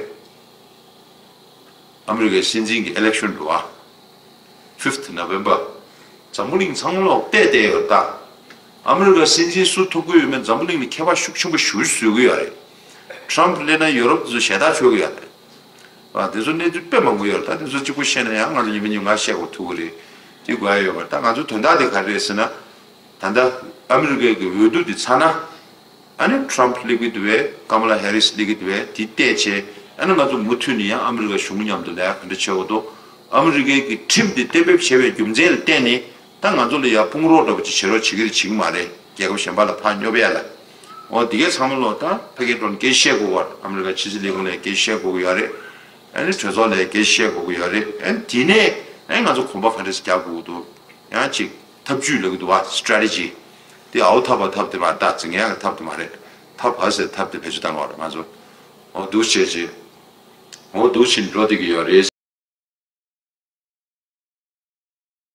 ཨ་མི་རི་ཀའི་སྲིད་འཛིན་གྱི་ཨི་ལེག་ཤོན་འགྲོ་བ། Fifth November. འཛམ་བུ་གླིང་ཚང་མ་ལོག་བལྟས་བསྡད་ཡོད་ད། ཨ་མི་རི་ཀ་སྲིད་འཛིན་སུ་ཐུབ་ཀྱི་ཡོད་མེད་འཛམ་བུ་གླིང་ལ་ཁྱད་པར་ཤུགས་ཆེན་པོ་ཞེ་པོ་ཅིག་བཟོ་གི་ཡོད་རེད། ཊམ་ཕ་སླེབས་ན་ཡུ་རོབ་དེ་ཚོ་ཞེ་དྲག་ཆོག་གི་ཡོད་རེད། ཨ་དེ་ཚོ་གནས་ཚུལ་དཔེ་མང་པོ་ཡོད་རེད། ད་དེ་ཚོ་གཅིག་པུ་བཤད་ན་ཡང་ང་ཚོ་ཉི་མ་ཉིན་གང་བཤད་དགོས་ཐུག་གི་རེད། དེ་དགོས་ཡ་ཡོད་པ་རེད། ད་ང་ཚོ་དོན་དག་དེ་ག་རེ་རེད་ཟེར་ན། ད་ལྟ་ཨ་མི་རི་ཀའི་གི་འོས་བསྡུ་དེ་ཚར་ན། ཨ་ནི་ཊམ་ཕ་སླེབས་ཀྱི་འདུག་བས། ཀ་མ་ལ་ཧེ་རིས་སླེབས་ཀྱི་འདུག་བས། དེ་བལྟས་བྱས་ཨ་ནི་ང་ཚོ་མུ་མཐུད་ནས་ཡང་ཨ་མི་རི་ཀ་གཞུང་མཉམ་དུ་ལས་ཀ་ག་འདྲ་བྱེད་དགོས་འདུག་ཨ་མི་རི་ཀའི་གི་ཁྲིམས་དེ་གཏན་འབེབས་བྱས་པའི་རྒྱུ་མཚན་ལ་བརྟེན་ནས་ད་ང་ཚོ་ལ་ཡང་དཔུང་རོགས་འདྲ་པོ་ཅིག་བྱེད་རོགས་བྱེད་ཀྱི་རེད་བྱེད་ཀྱི་མ་རེད། རྒྱལ་ཁབ་གཞན་པ་ལ་ཕར་སྙོབ་ཡ་ལ། འོ་འདི་གས་ཚང་མ་ལོ་ད་ཕ་གིའི་འགྲོ་ནས་སྐད་ཆ་བཤད་དགོས་པ་རེད། ཨ་མི་རི་ཀ་ཕྱི་སྲིད་ལས་ཁུངས་ལ་སྐད་ཆ་བཤད་དགོས་ཀྱི་ཡོད་རེད། ཨ་ནི་གྲོས་ཚོགས་ལ་སྐད་ཆ་བཤད་དགོས་ཀྱི་ཡོད་རེད། ཨ་ནི་དེ་ནས་ཨ་ནི་ང་ཚོ་གོམ་པ་ག་འདྲ་ཞིག་རྒྱག་དགོས་ཀྱི་འདུག་ཡང་ཅིག་ཐབས་ཇུས་ལབ་ཀྱི་འདུག་བ། སི་ཊེ་རེ་ཊི་ཇི། དེ་ཨའོ་ཐབས་པ་ཐབས་དེ་མ་རེད། ད་འཛིང་ཡག་གི་ཐབས་དེ་མ་རེད། ཐབས་བ་ཟེར་ཐབས་དེ་བེད་སྤྱོད་བཏང་བ་རེད་ང་ཚོ། འོ་འདུག་བྱས་རྗེས། འོ་འདུག་བྱས་འགྲོ་བསྡད་ཀྱི་ཡོད་རེད་